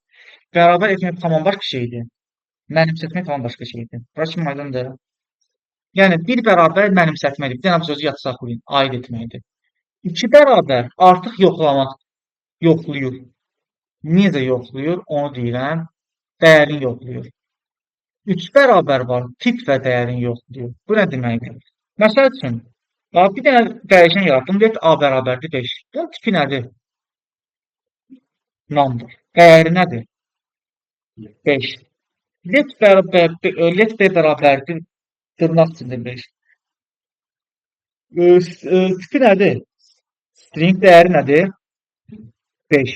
Bərabər etmək tamam başqa şeydir. Mənimsətmək tamam başqa şeydir. Bura kimi aydındır? Yəni, bir bərabər mənimsətməkdir. Bir dənə bu sözü yad saxlayın, aid etməkdir. İki bərabər artıq yoxlamaq, yoxlayır. Necə yoxlayır, onu deyirəm. Dəyərini yoxlayır. Üç bərabər var, tip və dəyərini yoxlayır. Bu nə deməkdir? Məsəl üçün, bir dənə dəyişən yaratdım. Let A bərabərdir 5. Bunun tipi nədir? Number. Dəyəri nədir? 5. Let, bərabər, let B bərabərdir dırnaq içində 5. Tipi nədir? String dəyəri nədir? 5.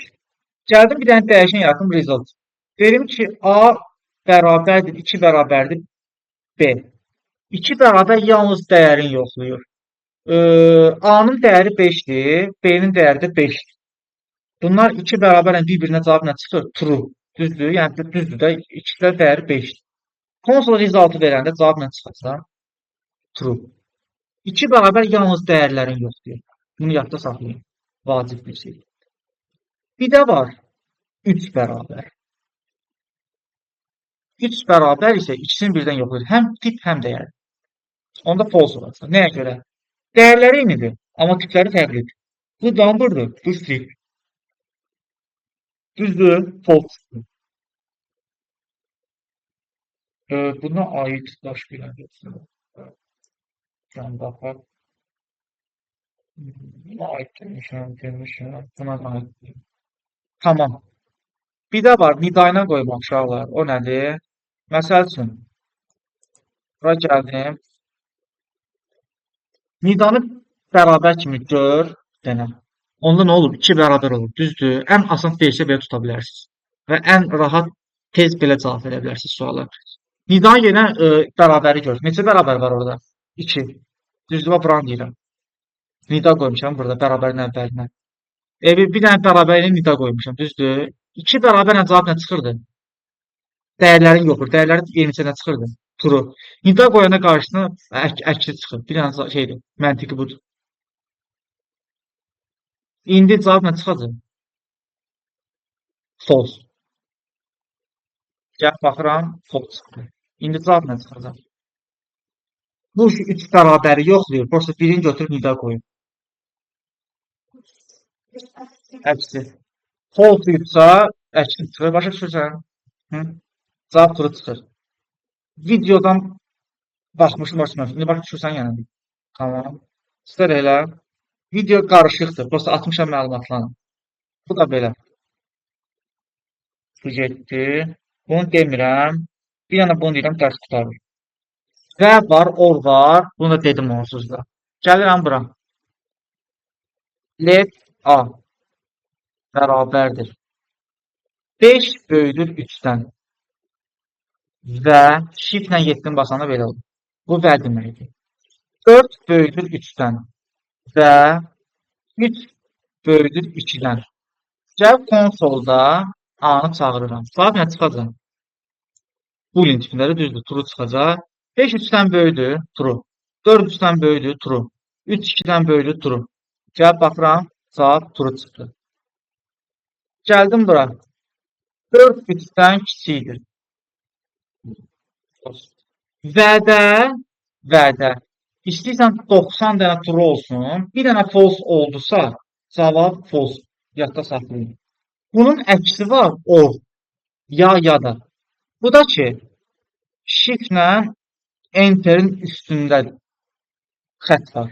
Gəldim bir dənə dəyişən yaratdım result. Dedim ki, A bərabərdir, 2 bərabərdir B. 2 bərabər yalnız dəyərini yoxlayır. A-nın dəyəri 5-dir, B-nin dəyəri də 5-dir. Bunlar 2 bərabərlə bir-birinə cavab nə çıxır? True. Düzdür? Yəni düzdür də, ikisi də dəyəri 5-dir. Console result-ı verəndə cavab nə çıxacaq? True. 2 bərabər yalnız dəyərlərini yoxlayır. Bunu yadda saxlayın. Vacib bir şey. Bir də var 3 bərabər. 3 bərabər isə ikisini birdən yoxlayır. Həm tip, həm dəyər. Onda false olacaq. Nəyə görə? Dəyərləri eynidir, amma tipləri fərqlidir. Bu number'dır, bu string. Düzdür, false çıxdı. Buna aid başqa bir yoxsa. Can baxaq. Buna aid demişəm, demişəm. Buna da aid. Tamam. Bir də var, nida ilə qoymaq uşaqlar. O nədir? Məsəl üçün, bura gəldim. Nidanı bərabər kimi gör, denə. Onda nə olur? 2 bərabər olur. Düzdür? Ən asan versiya belə tuta bilərsiniz. Və ən rahat, tez belə cavab verə bilərsiniz suala. Nidanı yerinə bərabəri gör. Neçə bərabər var orada? 2. Düzdür, bax buranı deyirəm. Nida qoymuşam burada bərabərin əvvəlinə. Bir dənə bərabər ilə nida qoymuşam, düzdür? 2 bərabərlə cavab nə çıxırdı? Dəyərlərin yoxdur. Dəyərləri eynicə nə çıxırdı? True. Nida qoyanda qarşısına əksi çıxır. Bir dənə şeydir. Məntiqi budur. İndi cavab nə çıxacaq? False. Gəl baxıram, false çıxdı. İndi cavab nə çıxacaq? Bu üç bərabəri yoxlayır. Prosta birini götürüb nida qoyub. Əksi. False yoxsa əksi çıxır. Başa düşürsən? Hı? Cavab true çıxır. Videodan baxmışım, başa düşməmişim. İndi başa düşürsən yəni. Tamam. İstər elə. Video qarışıqdır. Prosta atmışam məlumatlarını. Bu da belə. Bu getdi. Bunu demirəm. Bir dənə bunu deyirəm, dərs qurtarır. Və var, or var. Bunu da dedim onsuz da. Gəlirəm bura. Let A bərabərdir. 5 böyüdür 3-dən. Və shift-lə 7-ni basanda belə olur. Bu və deməkdir. 4 böyüdür 3-dən və 3 böyüdür 2-dən. Gəl konsolda A-nı çağırıram. Cavab nə çıxacaq? Boolean tipindədir, düzdür, true çıxacaq. 5 3-dən böyüdür, true. 4 3-dən böyüdür, true. 3 2-dən böyüdür, true. Gəl baxıram, cavab true çıxdı. Gəldim bura. 4 3-dən kiçikdir. Vədə, vədə. İstəyirsən 90 dənə true olsun, bir dənə false oldusa, cavab false. Yadda saxlayın. Bunun əksi var, or. Ya, ya da. Bu da ki, shift-lə enter'in üstündə xətt var.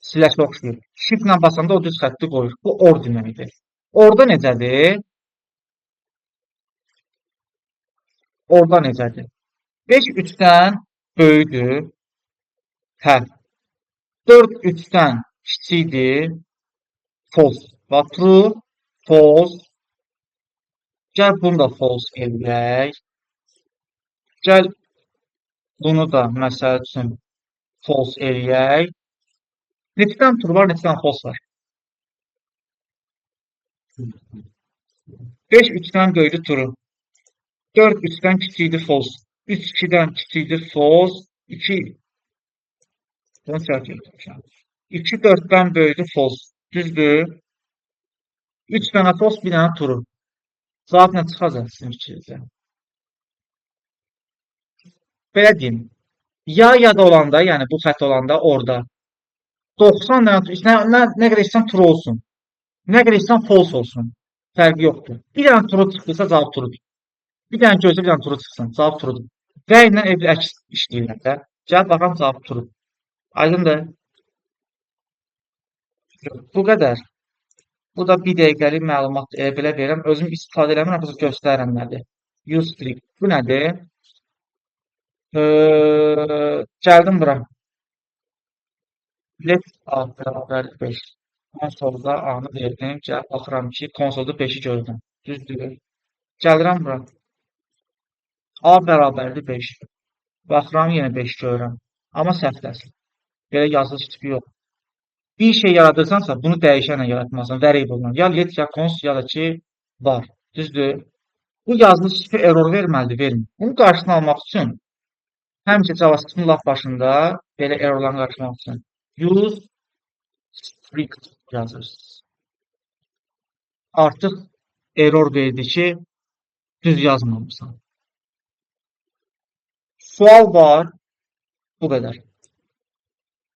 Slash oxşuyur. Shift-lə basanda o düz xətti qoyur. Bu or deməkdir. Orada necədir? Orada necədir? 5 3-dən böyükdür. Hə. 4 3-dən kiçikdir. False. Və true, false. Gəl bunu da false eləyək. Gəl bunu da məsəl üçün false eləyək. Neçədən true var, neçədən false var? 5 3-dən böyükdür, true. 4 3-dən kiçikdir, false. 3 2-dən kiçikdir, false. 2, bunu səhv etmişəm. 2 4-dən böyükdür, false. Düzdür? 3 dənə false, bir dənə true. Cavab nə çıxacaq sizin fikrinizdə? Belə deyim. Ya ya da olanda, yəni bu xətt olanda orada 90 dənə nə qədər istəsən true olsun. Nə qədər istəsən false olsun. Fərqi yoxdur. Bir dənə true çıxdısa cavab truedur. Bir dənə gözlə, bir dənə true çıxsın. Cavab truedur. Və ilə evdə əks işləyirlər də. Cavab baxam, cavab true. Aydındır? Bu qədər. Bu da bir dəqiqəlik məlumat, belə verirəm. Özüm istifadə eləmirəm, prosta göstərirəm nədir. Use strict. Bu nədir? Gəldim bura. Let A bərabər 5. Konsolda A-nı verdim. Gəl, baxıram ki, konsolda 5-i gördüm. Düzdür? Gəlirəm bura. A bərabərdir 5. Baxıram, yenə 5 görürəm. Amma səhv təhsil. Belə yazılış tipi yox. Bir şey yaradırsansa, bunu dəyişənlə yaratmalısan, variable-la. Ya let, ya const, ya da ki, var. Düzdür? Bu yazılış tipi error verməlidir, vermir. Bunun qarşısını almaq üçün həmişə JavaScript-in lap başında belə errorların qarşısını almaq üçün use strict yazırsınız. Artıq error verdi ki, düz yazmamışsan. Sual var. Bu qədər.